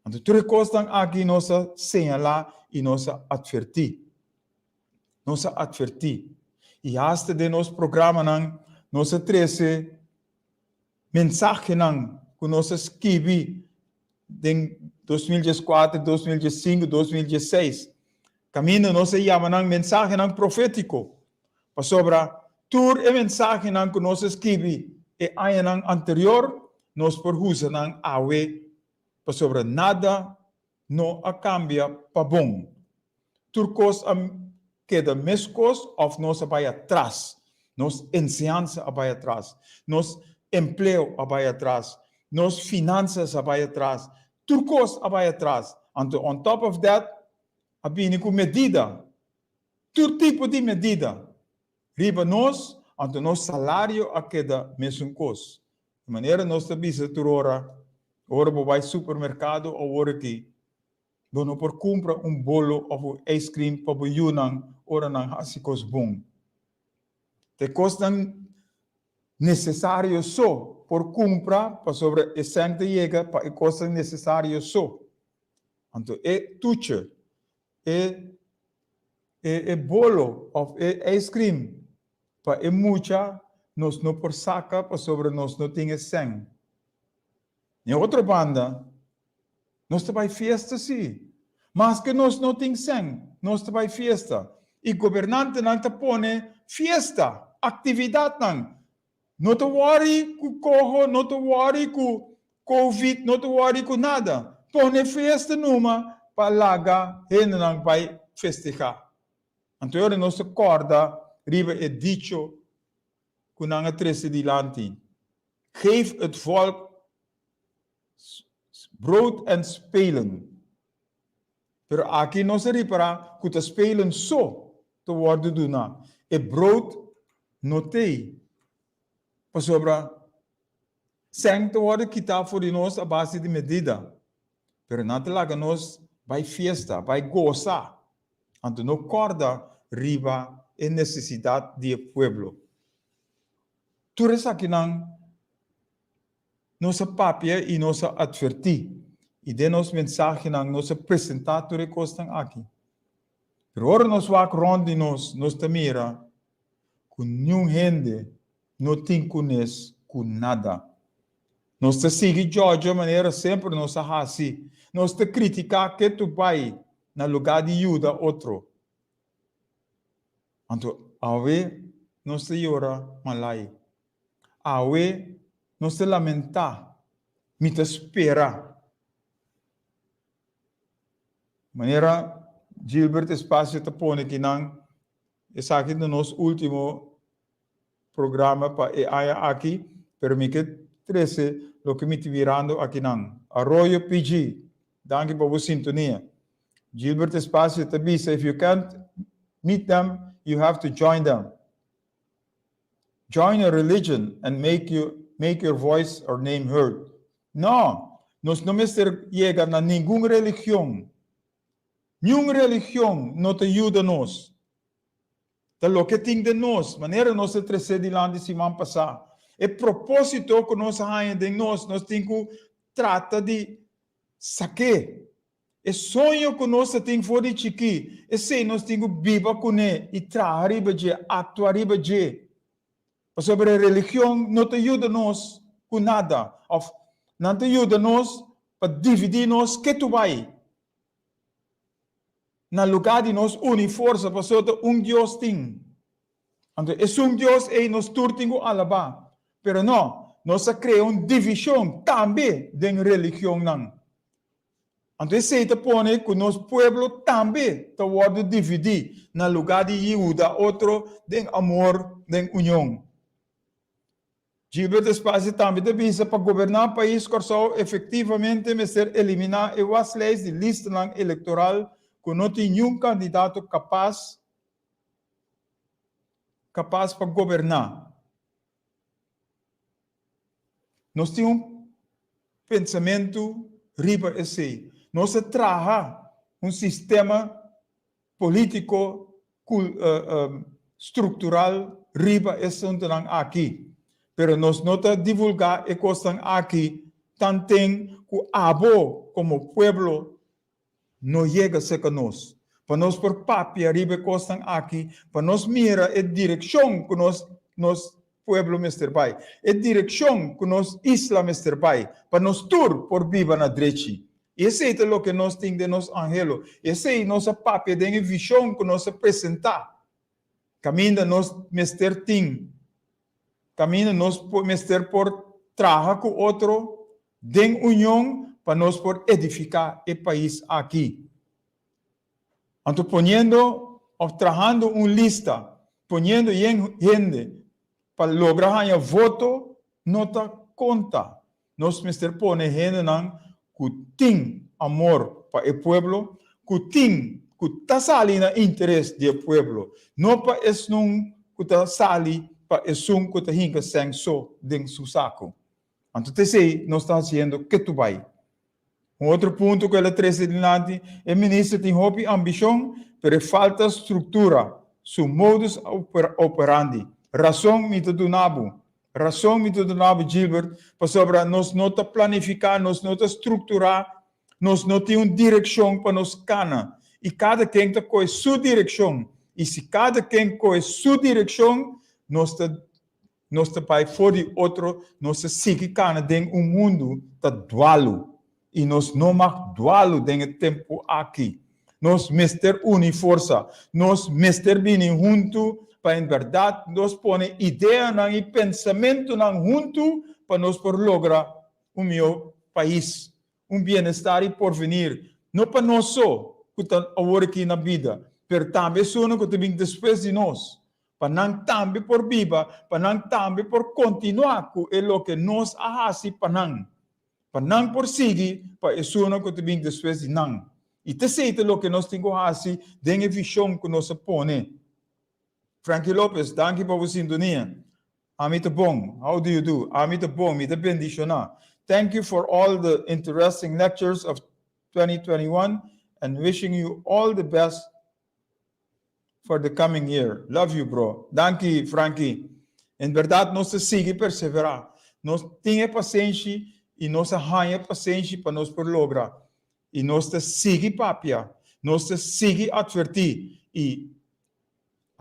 Anto tur e kosnan aki nos a señalá i nos a atvertí. Nos a atvertí. I asta den nos programanan nos a trese mensahenan ku nos a skibi den 2014, 2015, 2016. Kaminda nos a yama nan mensahenan profétiko. Pasobra tur e mensahenan ku nos a skibi e añanan anterior, nos por usa nan awe, pasobra nada no a kambia pa bon. Tur kos a keda meskos òf nos a bai atras. Nos enseñansa a bai atras, nos empleo a bai atras, nos finansas a bai atras, tur kos a bai atras. Anto on top of that a bini ku medida, tur tipo di medida riba nos, anto nos salario a keda mesun kos. Di manera nos ta bisa tur ora, ora bo bai supermerkado awor aki, Bo no por kumpra un bolo òf un ijskrim pa bo yunan ora nan hasi kos bon. Ta e kosnan nesesario so por kumpra pasobra e sèn ta yega pa e kosnan nesesario so. Anto e tuche, e e bolo òf e ijskrim pa e mucha nos no por saka pasobra nos no tin e sèn. Na e otro banda, nos ta bai fiesta sí. Maske nos no tin sèn, nos ta bai fiesta. I gobernantenan ta pone fiesta, aktividatnan. No ta wòri ku koho, no ta wòri ku covid, no ta wòri ku nada. Pone fiesta numa pa laga hendenan bai festehá. Anto e ora nos ta kòrda riba e dicho ku nan a trese dilanti, Geef het volk brood en spelen. Pero aki nos a ripará ku ta spelen so ta wòrdu duná. E brood no t'ei, pasobra sèn ta wòrdu kitá for di nos a base di medida. Pero nan ta laga nos bai fiesta, bai gosa. Anto no kòrda riba e nesesidat di e pueblo. Tur esakinan nos a papia i nos a atvertí, i den nos mensahenan nos a presentá tur e kosnan aki. Pero ora nos wak rònt di nos, nos ta mira ku niun hende no tin kunes ku nada. Nos ta sigui djòdja manera semper nos a hasi. Nos ta kritiká ketu bai na lugá di yuda otro. Anto awe nos ta yora malai. Awe nos ta lamentá. Mi ta spera. Manera Gilbert Espacio ta pone kinan, esaki ta nos último programa pa e aña aki, pero mi ke trese loke mi ta mirando akinan. Arroyo PG, danki pa bo sintonia. Gilbert Espacio ta bisa, if you can't meet them, you have to join them. Join a religion and make you make your voice or name heard. No, nos no mester yega na ningun religion. Niun religion no ta yuda nos. Ta loke tin den nos, manera nos a tresé dilanti siman pasá. E propósito ku nos a haña den nos, nos tin ku trata di sak'é. E soño ku nos a tin for di chikí, esei nos tin ku biba kuné i traha riba dje, aktua riba dje. Pasobra e religion no ta yuda nos ku nada, òf nan ta yuda nos pa dividí nos ketu bai. Na lugá di nos uni forsa pasobra ta un Dios tin. Anto esun Dios ei nos tur tin ku alabá. Pero no, nos a krea un divishon tambe den religionnan. Anto esei ta pone ku nos pueblo tambe ta wòrdu dividí na lugá di yuda otro den amor, den union. Gilbert Espacio tambe ta bisa pa goberná pais Kòrsou efektivamente mester eliminá e waslijst di listanan elektoral ku no tin niun kandidato kapas kapas pa goberná. Nos tin un pensamentu riba esei. Nos a traha un sistema polítiko struktural riba e asuntunan aki. Pero nos no ta divulgá e kosnan aki tanten ku abo komo pueblo no yega serka nos. Pa nos por papia riba e kosnan aki, pa nos mira e direkshon ku nos nos pueblo mester bai, e direkshon ku nos isla mester bai, pa nos tur por biba na drechi. I esei ta loke nos tin den nos anhelo. I esei nos a papia den e vishon ku nos a presentá. Kaminda nos mester tin, kaminda nos mester por traha ku otro den union pa nos por edifiká e pais aki. Anto poniendo òf trahando un lista, poniendo yen hende pa logra haña voto no ta konta. Nos mester pone hendenan ku tin amor pa e pueblo, ku tin, ku ta sali na interes di e pueblo, no pa esnun ku ta sali pa esun ku ta hinka sèn so den su saku. Anto ta esei nos ta hasiendo ketu bai. Un otro punto ku el a trese dilanti, e minister tin hopi ambishon, pero e falta struktura, su modus operandi. Rason mi ta duna bo. Rason mi ta duna bo Gilbert, pasobra nos no ta planifiká, nos no ta strukturá, nos no tin un direkshon pa nos kana. I kada ken ta kohe su direkshon. I si kada ken kohe su direkshon, nos ta nos ta bai for di otro, nos ta sigui kana den un mundu ta dualu. I nos no mag dualu den e tempu aki. Nos mester uni forsa. Nos mester bini huntu pa en bèrdat nos pone ideanan i pensamentunan huntu pa nos por logra un mihó pais, un bienestar i porvenir, no pa nos so ku ta awor aki na bida, pero tambe esunnan ku ta bin despues di nos, pa nan tambe por biba, pa nan tambe por kontinuá ku e loke nos a hasi pa nan. Pa nan por sigui pa esunnan ku ta bin despues di nan. I ta esei ta loke nos tin ku hasi den e vishon ku nos a pone. Frankie Lopez, danki pa bo sintonia. Ami ta bon. How do you do? Ami ta bon. Mi ta bendishoná. Thank you for all the interesting lectures of 2021 and wishing you all the best for the coming year. Love you bro. Danki Frankie. En berdad nos ta sigui persevera. Nos tin e pasenshi y nos a haña e pasenshi pa nos por logra. Y nos ta sigui papia. Nos ta sigui adverti. Y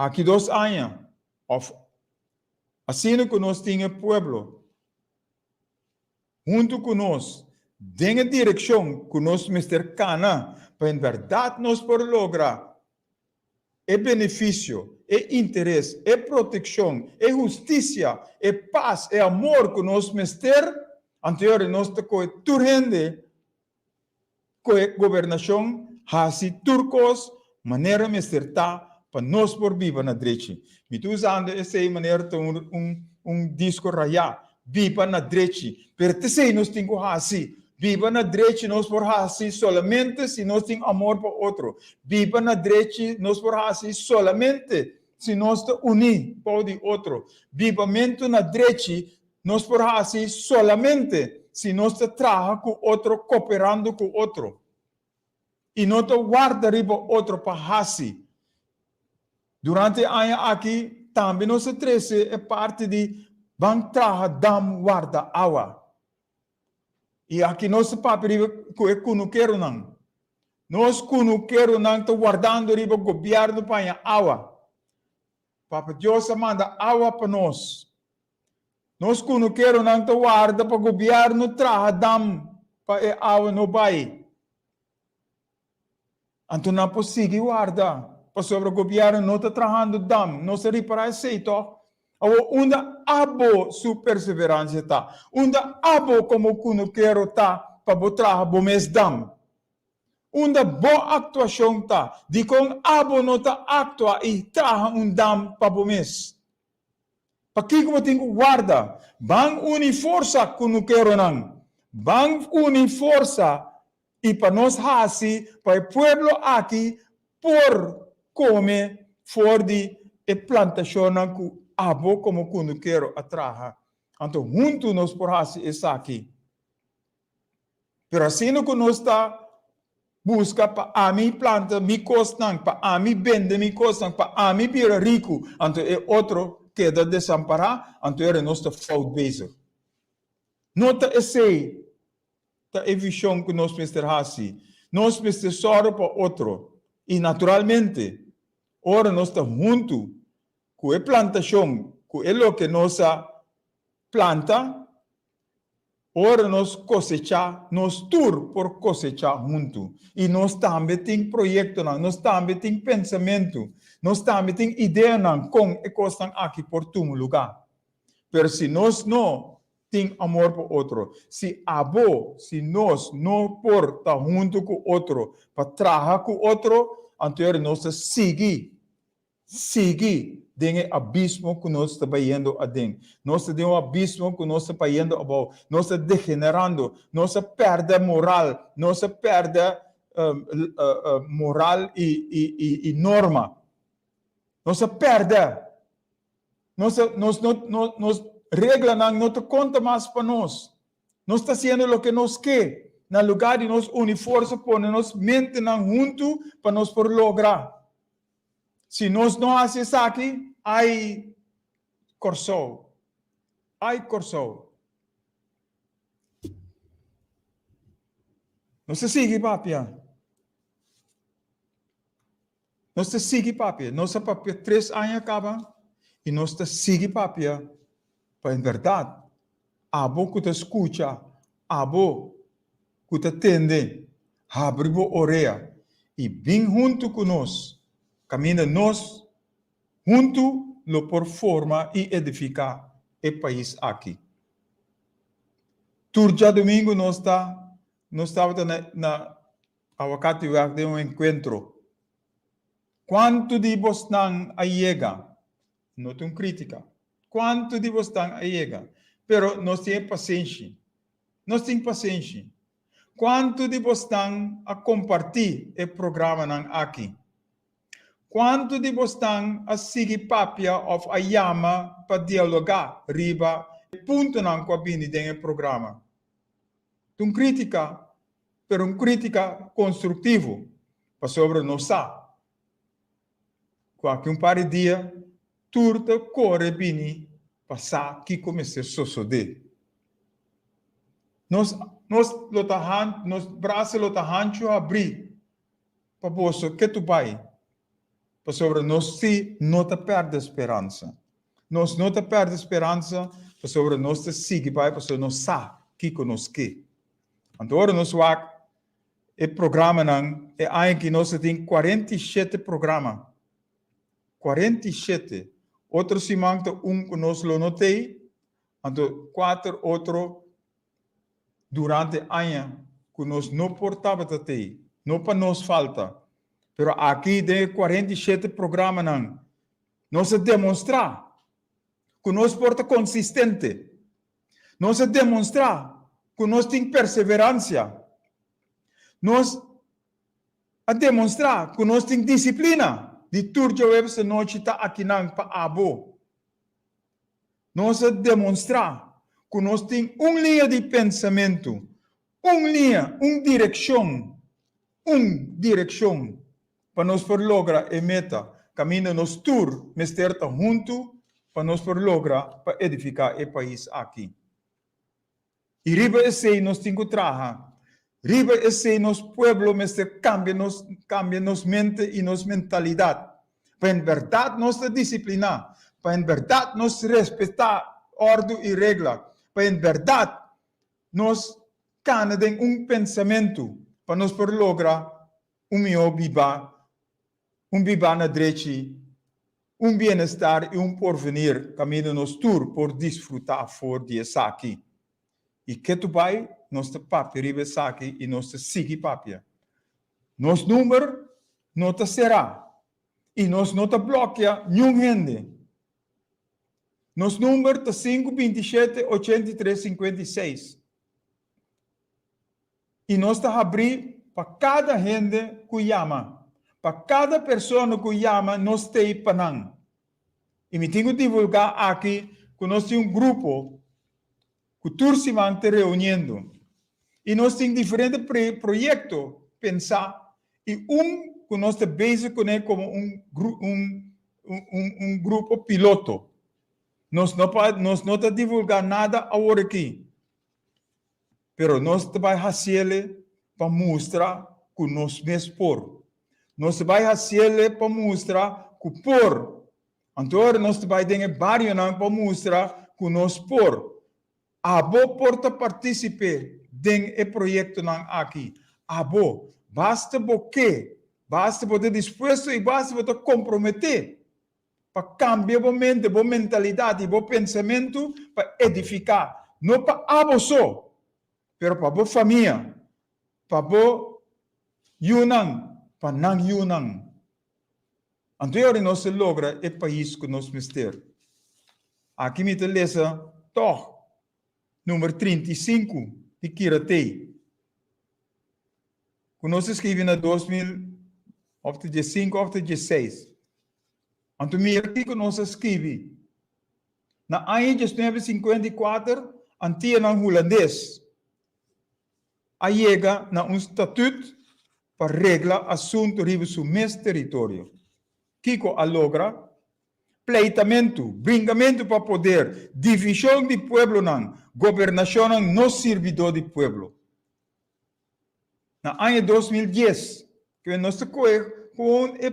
aki dos aña of asina cu nos tin e pueblo huntu ku nos den e direkshon ku nos mester kana pa en bèrdat nos por logra e benefisio, e interes, e protekshon, e hustisia, e pas, e amor ku nos mester, anto yora nos ta kohe tur hende Ku e gobernashon hasi tur kos manera mester ta pa nos por biba na drechi. Mi ta usando esei manera ta un un disko rayá, biba na drechi. Pero t'esei nos tin ku hasi. Biba na drechi nos por hasi solamente si nos tin amor pa otro. Biba na drechi nos por hasi solamente si nos ta uní bou di otro. Bibamentu na drechi Nos por hasi solamente si nos ta traha ku otro koperando ku otro i no ta warda riba otro pa hasi. Durante e aña aki tambe nos a trese e parti di ban traha dam warda awa. I aki nos ta papia riba ku e kunukeronan. Nos kunukeronan ta wardando riba gobièrnu pa haña awa. Papa Dios a manda awa pa nos. Nos kunukeronan ta warda pa gobièrnu traha dam pa e awa no bai. Anto nan por sigui warda, pasobra gobièrnu no ta trahando dam. Nos a ripará esei tòg? Awor, unda abo su perseveransia ta? Unda abo komo kunukero ta pa bo traha bo mes dam? Unda bo aktuashon ta? Dikon abo no ta aktua i traha un dam pa bo mes? Pakiko bo tin ku warda? Ban uni forsa kunukeronan. Ban uni forsa i pa nos hasi pa e pueblo aki por kome for di e plantashonnan ku abo komo kunukero a traha. Anto huntu nos por hasi esaki. Pero asina ku nos ta buska pa ami planta mi kosnan, pa ami bende mi kosnan, pa ami bira riku, anto e otro keda desampará, anto ora nos ta fout bezig. No ta esei ta e vishon ku nos mester hasi. Nos mester sòru pa otro. I naturalmente, ora nos ta huntu ku e plantashon, ku e loke nos a planta, Ora nos kosechá, nos tur por kosechá huntu. I nos tambe tin proyektonan, nos tambe tin pensamentu, nos tambe tin ideanan kon e kosnan aki por tuma lugá. Pero si nos no tin amor pa otro, si abo, si nos no por ta huntu ku otro pa traha ku otro, anto ora nos ta sigui Sigui den e abismo ku nos ta bayendo aden. Nos ta den un abismo ku nos ta bayendo abou. Nos ta degenerando. Nos a pèrdè moral. Nos a pèrdè moral i norma. Nos a pèrdè. Nos nos no nos reglanan no ta konta mas pa nos. Nos ta hasiendo loke nos ke. Na lugá di nos uni forsa pone nos mentenan huntu pa nos por logra. Si nos no hasi esaki, ai Kòrsou. Ai Kòrsou! Nos ta sigui papia. Nos ta sigui papia. Nos a papia tres aña kaba i nos ta sigui papia pa en bèrdat abo ku ta skucha, abo ku ta tende, habri bo orea i bin huntu ku nos kaminda nos huntu lo por forma i edifiká e pais aki. Tur djadumingu nos ta nos tabata na na Awakatiweg den un enkuentro. Kuantu di bosnan a yega? No ta un krítika. Kuantu di bosnan a yega? Pero nos tin e pasenshi. Nos tin pasenshi. Kuantu di bosnan a kompartí e programanan aki? Kuantu di bosnan a sigui papia òf a yama pa dialogá riba e puntonan ku a bini den e programa? Ta un krítika, pero un krítika konstruktivo, pasobra nos sa ku aki un par di dia tur ta kore bini pa sa kiko mester sosodé. Nos nos lo ta han nos brasa lo ta hanchu habrí pa boso ketu bai, pasobra nos sí no ta pèrdè speransa. Nos no ta pèrdè speransa pasobra nos ta sigui bai pasobra nos sa kiko nos ke. Anto ora nos wak e programanan, e aña aki nos a tin 47 programa. 47. Otro siman ta un ku nos lo no tei, anto kuater otro durante aña ku nos no por tabata tei, no pa nos falta, pero aki den e 47 programanan nos a demonstrá ku nos por ta konsistente, nos a demonstrá ku nos tin perseveransia, nos a demonstrá ku nos tin disiplina di tur djaweps anochi ta akinan pa abo. Nos a demonstrá ku nos tin un liña di pensamentu, un liña, un direkshon, un direkshon pa nos por logra e meta kaminda nos tur mester ta huntu pa nos por logra pa edifiká e pais aki. I riba esei nos tin ku traha. Riba esei nos pueblo mester kambia nos kambia nos mente i nos mentalidat. Pa en bèrdat nos ta disipliná, pa en bèrdat nos respetá òrdu i regla, pa en bèrdat nos kana den un pensamentu pa nos por logra un mihó bibá un bibá na drechi, un bienestar i un porvenir kaminda nos tur por disfrutá for di esaki. I ketu bai nos ta papia riba esaki i nos ta sigui papia. Nos number no ta será i nos no ta blòkia niun hende. Nos number ta sinku 27 83 56. I nos ta habrí pa kada hende ku yama. Pa kada persona ku yama nos t'ei pa nan. I mi tin ku divulgá aki ku nos tin un grupo ku tur siman ta reuniendo. I nos tin diferente proyekto pensá i un ku nos ta bezig kuné komo un un grupo piloto. Nos no pa nos no ta divulgá nada aworakí. Pero nos ta bai hasiele pa mustra ku nos mes por. Nos ta bai hasiele pa mustra ku por. Anto ora nos ta bai den e barionan pa mustra ku nos por. Abo por ta partisipe den e proyektonan aki. Abo. Basta bo ke, basta bo ta dispuesto i basta bo ta komprometé pa kambia bo mente, bo mentalidat i bo pensamentu pa edifiká, no pa abo so, pero pa bo famia, pa bo yunan, pa nan yunan. Anto e ora nos ta logra e pais ku nos mester. Aki mi ta lesa tòg number 35 di Kiratei, ku nos a skribi na 2000 òf ta diesinku òf ta diesseis. Anto mira kiko nos a skibi. Na aña 1954, Antianan Hulandes a yega na un statut pa regla asuntu riba su mes teritorio. Kiko a logra? Pleitamentu, bringamentu pa poder, divishon di pueblonan, gobernashonnan no sirbidó di pueblo. Na aña 2010, ku nos ta kohe gewoon e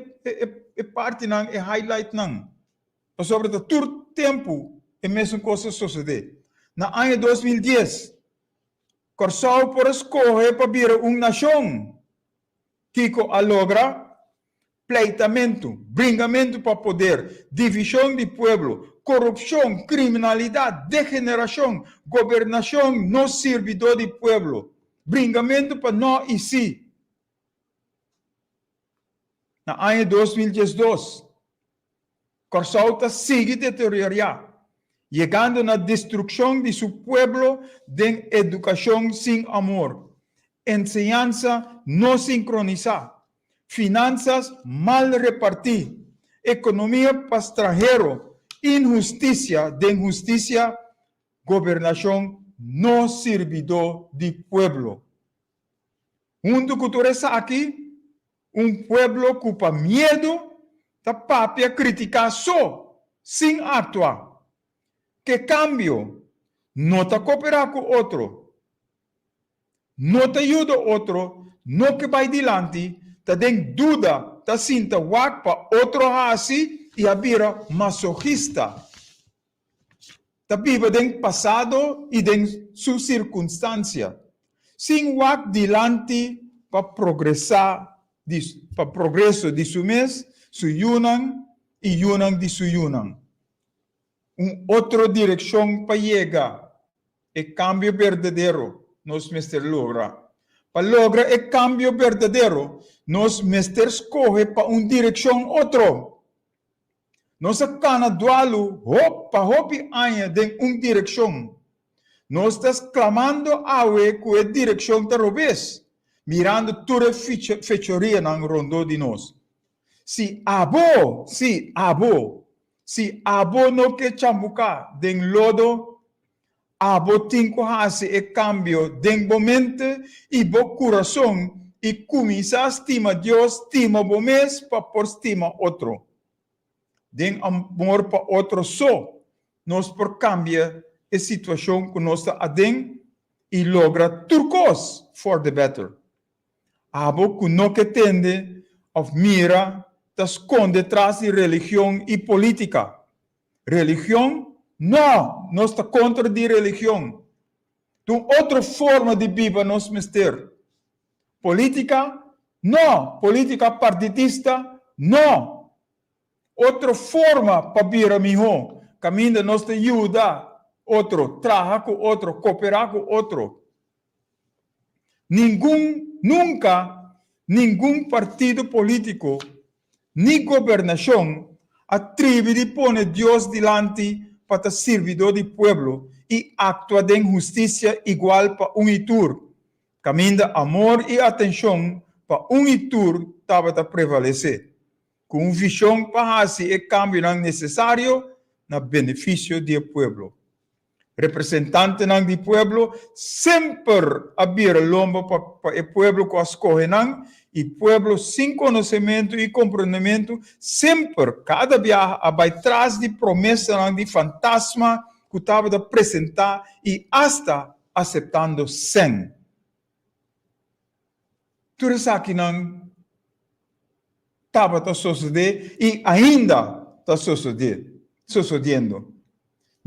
e partinan, e highlightnan, pasobra ta tur tempu e mesun kos ta sosodé. Na aña 2010, Kòrsou por a skohe pa bira un nashon. Kiko a logra? Pleitamentu, bringamentu pa poder, divishon di pueblo, korupshon, kriminalidat, degenerashon, gobernashon no sirbidó di pueblo, bringamentu pa no i sí. Na aña 2012, Kòrsou ta sigui deteriorá, yegando na destrukshon di su pueblo den edukashon sin amor, enseñansa no sinkronisá, finansas mal repartí, ekonomia pa stranhero, inhustisia den hustisia, gobernashon no sirbidó di pueblo. Huntu ku tur esaki, un pueblo ku pa miedu ta papia kritiká so, sin aktua. Ke kambio no ta koperá ku otro, no ta yuda otro, no ke bai dilanti, ta den duda, ta sinta wak pa otro hasi i a bira masochista. Ta biba den pasado i den su sirkunstansia, sin wak dilanti pa progresá di pa progreso di su mes, su yunan i yunan di su yunan. Un otro direkshon pa yega e kambio berdadero nos mester logra. Pa logra e kambio berdadero nos mester skohe pa un direkshon otro. Nos a kana dualu hop pa hopi aña den un direkshon. Nos ta sklamando awe ku e direkshon ta robes, mirando tur e fechorianan rondó di nos. Si abo, sí, abo, si abo no ke chambuká den lodo, abo tin ku hasi e kambio den bo mente i bo kurason i kuminsá stima Dios, stima bo mes pa por stima otro. Den amor pa otro so nos por kambia e situashon ku nos ta aden i logra tur kos for the better. Abo ku no ke tende òf mira ta skonde tras di religion i polítika. Religion? No! Nos ta kontra di religion. Ta un otro forma di biba nos mester. Polítika? No! Polítika partidista? No! Otro forma pa bira mihó, kaminda nos ta yuda otro, traha ku otro, koperá ku otro. Ningun, nunka ningun partido polítiko ni gobernashon a tribi di pone Dios dilanti pa ta sirbidó di pueblo i aktua den hustisia igual pa un i tur, kaminda amor i atenshon pa un i tur tabata prevalesé, ku un vishon pa hasi e kambionan nesesario na benefisio di e pueblo. Representantenan di pueblo semper a bira lomba pa pa e pueblo ku a skohe nan i pueblo sin konosementu i komprondementu semper kada biaha a bai tras di promesanan di fantasma ku tabata presentá i asta aseptando sèn. Tur esakinan tabata sosodé i ainda ta sosodé, sosodiendo.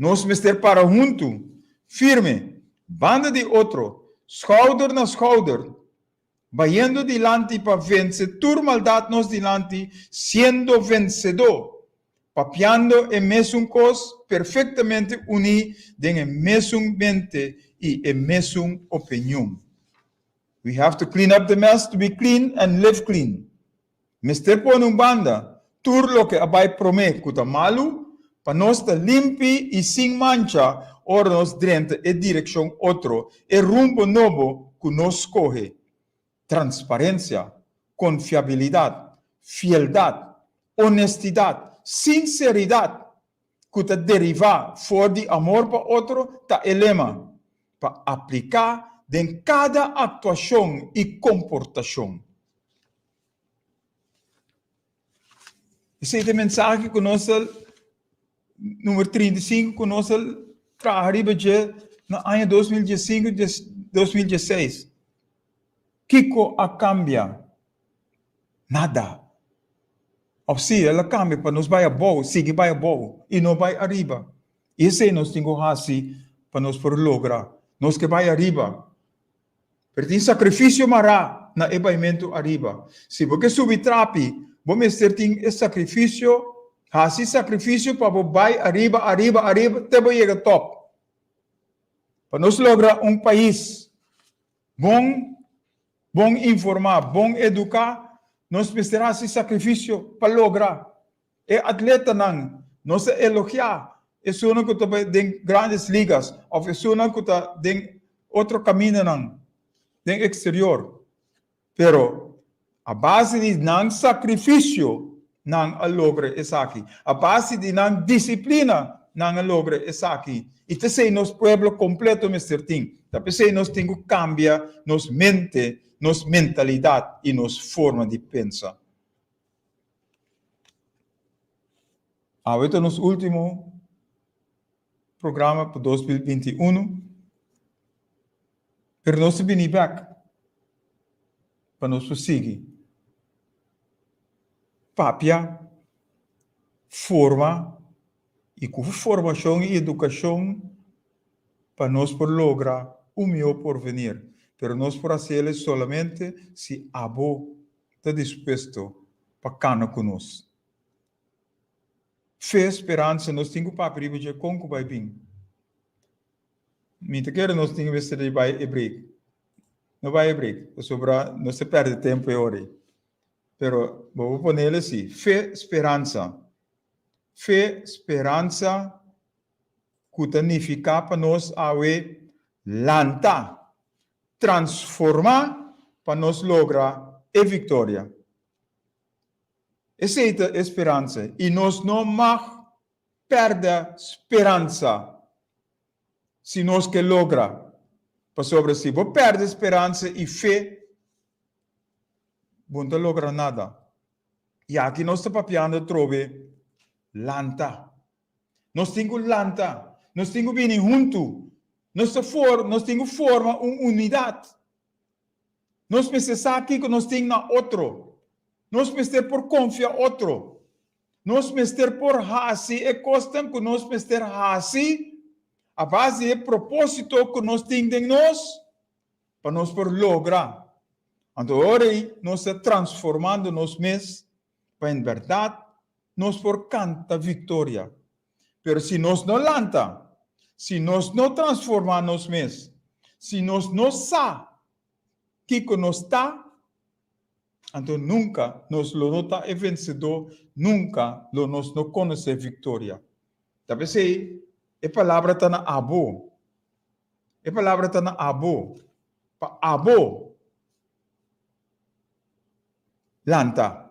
Nos mester para huntu, firme, banda di otro, skouder na skouder, bayendo dilanti pa vense tur maldat nos dilanti, siendo vensedó, papiando e mesun kos, perfektamente uní den e mesun mente i e mesun opinion. We have to clean up the mess to be clean and live clean. Mester pone un banda tur loke a bai promé ku ta malu, pa nos ta limpi i sin mancha ora nos drenta e direkshon otro, e rumbo nobo ku nos skohe. Transparensia, konfiabilidat, fieldat, honestidat, sinseridat, ku ta derivá for di amor pa otro ta e lema pa apliká den kada aktuashon i komportashon. Esei ta e mensahe ku nos ta. number 35 ku nos a traha riba dje na aña 2015, 2016. Kiko a kambia? Nada. Òf si, el a kambia pa nos bai abou, sigui bai abou i no bai ariba. I esei nos tin ku hasi pa nos por logra. Nos ke bai ariba. Pero tin sakrifisio mará na e baimentu ariba. Si bo ke subi trapi, bo mester tin e sakrifisio, hasi sakrifisio pa bo bai ariba, ariba, ariba te bo yega tòp. Pa nos logra un pais bon, bon informá, bon eduká, nos mester hasi sakrifisio pa logra. E atletanan, nos ta elogiá esunnan ku ta bai den Grandes Ligas òf esunnan ku ta den otro kamindanan den eksterior. Pero a base di nan sakrifisio nan a logra esaki. A base di nan disiplina nan a logra esaki. I ta esei nos pueblo kompleto mester tin. Ta p'esei nos tin ku kambia nos mente, nos mentalidat i nos forma di pensa. Awe ta nos ultimo programa pa 2021, pero nos ta bini bek pa nos por sigui papia, forma i ku formashon i edukashon pa nos por logra un mihó porvenir. Pero nos por hasiel solamente si abo ta dispuesto pa kana ku nos. Fe, speransa, nos tin ku papia riba dje kon ku bai bin. Mi ta kere nos tin mester di bai e break. No bai e break, pasobra nos ta perde tempu e ora ei. Pero bo por ponel asi, fe, speransa. Fe, speransa ku ta nifiká pa nos awe lanta. Transformá pa nos logra e viktoria. Esei ta e speransa, i nos no mag pèrdè speransa si nos ke logra. Pasobra si bo pèrdè speransa i fe, bo no ta logra nada. I aki nos ta papiando atrobe lanta. Nos tin ku lanta, nos tin ku bini huntu, nos ta for, nos tin ku forma un unidat. Nos mester sa kiko nos tin na otro. Nos mester por konfia otro. Nos mester por hasi e kosnan ku nos mester hasi a base di e propósito ku nos tin den nos pa nos por logra. Anto ora ei nos ta transformando nos mes pa en bèrdat nos por kanta viktoria. Pero si nos no lanta, si nos no transformá nos mes, si nos no sa kiko nos ta, anto nunka nos lo no ta e vensedó, nunka lo nos no konosé viktoria. Ta p'esei e palabra ta na abo. E palabra ta na abo, pa abo lanta.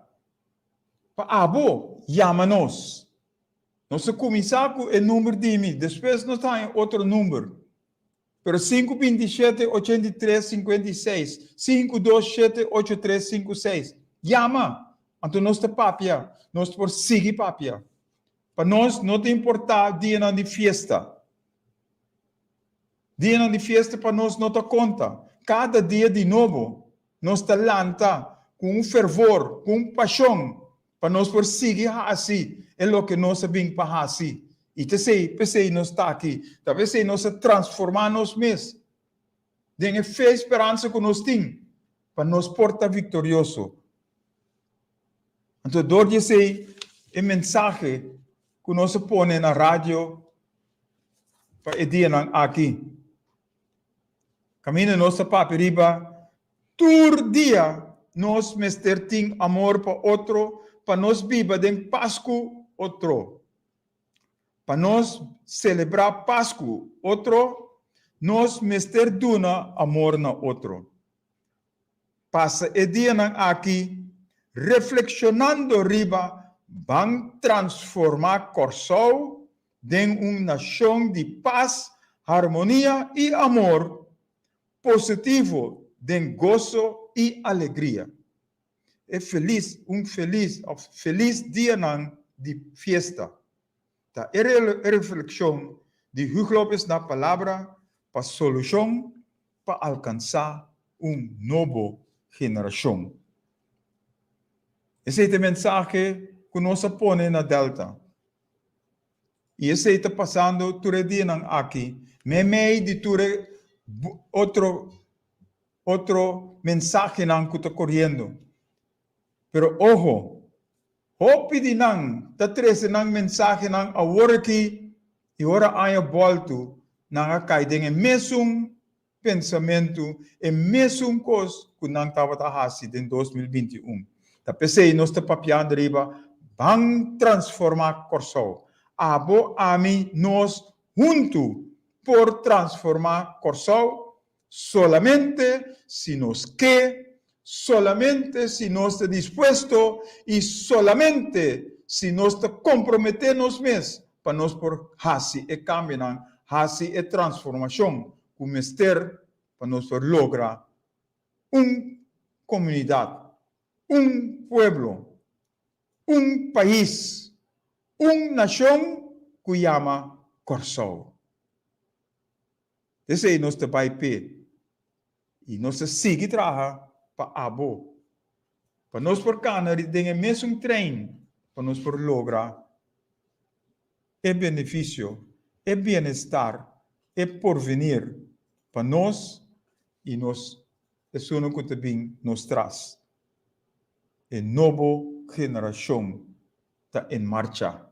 Pa abo yama nos. Nos ta kuminsá ku e number di mi, despues nos ta haña otro number. Pero sinku 27 83 56, sinku dos shete ocho tres sinku seis. Yama! Anto nos ta papia, nos por sigui papia. Pa nos no ta importá dianan di fiesta. Dianan di fiesta pa nos no ta konta. Kada dia di nobo nos ta lanta ku un fervor, ku un pashon pa nos por sigui hasi e loke nos a bin pa hasi. I ta esei, p'esei nos ta aki. Ta p'esei nos a transformá nos mes den e fe i speransa ku nos tin pa nos por ta viktorioso. Anto dor di esei e mensahe ku nos a pone na radio pa e dianan aki. Kaminda nos ta papia riba tur dia nos mester tin amor pa otro pa nos biba den pas ku otro. Pa nos selebrá pas ku otro, nos mester duna amor na otro. Pasa e dianan aki reflekshonando riba ban transformá Kòrsou den un nashon di pas, harmonia i amor positivo den goso i alegria. E felis un felis òf felis dianan di fiesta. ta e reflekshon di Huug Lopez na Palabra pa Solushon pa alkansá un nobo generashon. Esei ta e mensahe ku nos a pone na Delta. I esei ta pasando tur e dianan aki, meimei di tur e otro otro mensahenan ku ta koriendo. Pero oho, hopi di nan ta trese nan mensahenan awor aki i ora aña bòltu nan a kai den e mesun pensamentu, e mesun kos ku nan tabata hasi den 2021. Ta p'esei nos ta papiando riba ban transformá Kòrsou. Abo, ami, nos huntu por transformá Kòrsou solamente si nos ke, solamente si nos ta dispuesto i solamente si nos ta komprometé nos mes pa nos por hasi e kambionan, hasi e transformashon ku mester pa nos por logra un komunidat, un pueblo, un pais, un nashon ku yama Kòrsou. Esei nos ta bai p'e i nos ta sigui traha pa abo, pa nos por kana den e mesun trein pa nos por logra e benefisio, e bienestar, e porvenir pa nos i nos esunnan ku ta bin nos tras. E nobo generashon ta en marcha.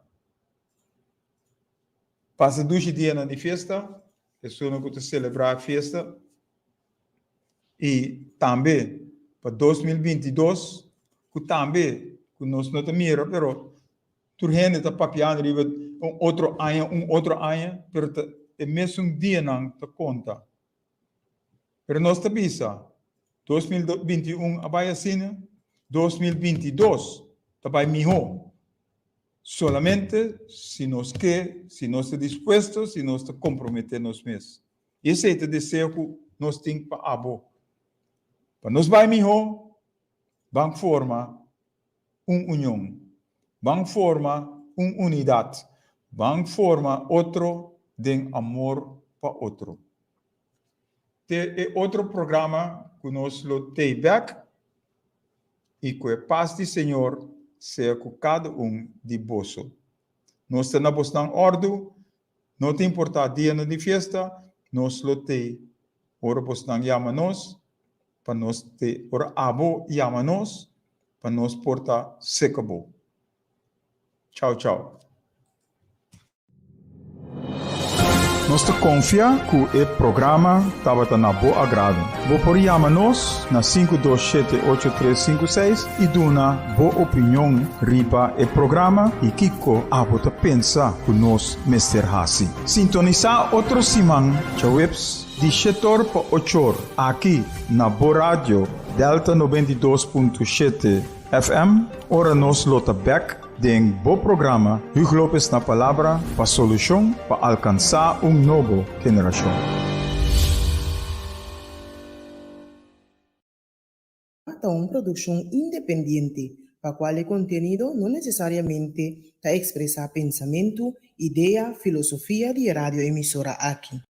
Pasa dushi dianan di fiesta, esunnan ku ta selebrá fiesta i tambe pa 2022 ku tambe ku nos no ta mira pero tur hende ta papiando riba un otro aña, un otro aña, pero ta e mesun dianan ta konta. Pero nos ta bisa 2021 a bai asina, 2022 ta bai mihó. Solamente si nos ke, si nos ta dispuesto, si nos ta komprometé nos mes. I esei ta deseo ku nos tin pa abo. Pa nos bai mihó, ban forma un union, ban forma un unidat, ban forma otro den amor pa otro. Te e otro programa ku nos lo tei bèk i ku e pas di Señor sea ku kada un di boso. Nos ta na bosnan òrdu, no ta importá dianan di fiesta, nos lo tei ora bosnan yama nos, pa nos te ora abo yama nos, pa nos por ta seka bo. Chao chao. Nos ta konfia ku e programa tabata na bo agrado. Bo por yama nos na 527-8356 i duna bo opinion riba e programa i kiko abo ta pensa ku nos mester hasi. Sintonisá otro siman djaweps di shetor pa ochor aki na bo radio Delta 92.7 FM ora nos lo ta bèk den bo programa Huug Lopez na Palabra pa solushon pa alkansá un nobo generashon. Ta un produkshon independiente, pa kual e kontenido no nesesariamente ta ekspresá pensamentu, idea, filosofia di e radioemisora aki.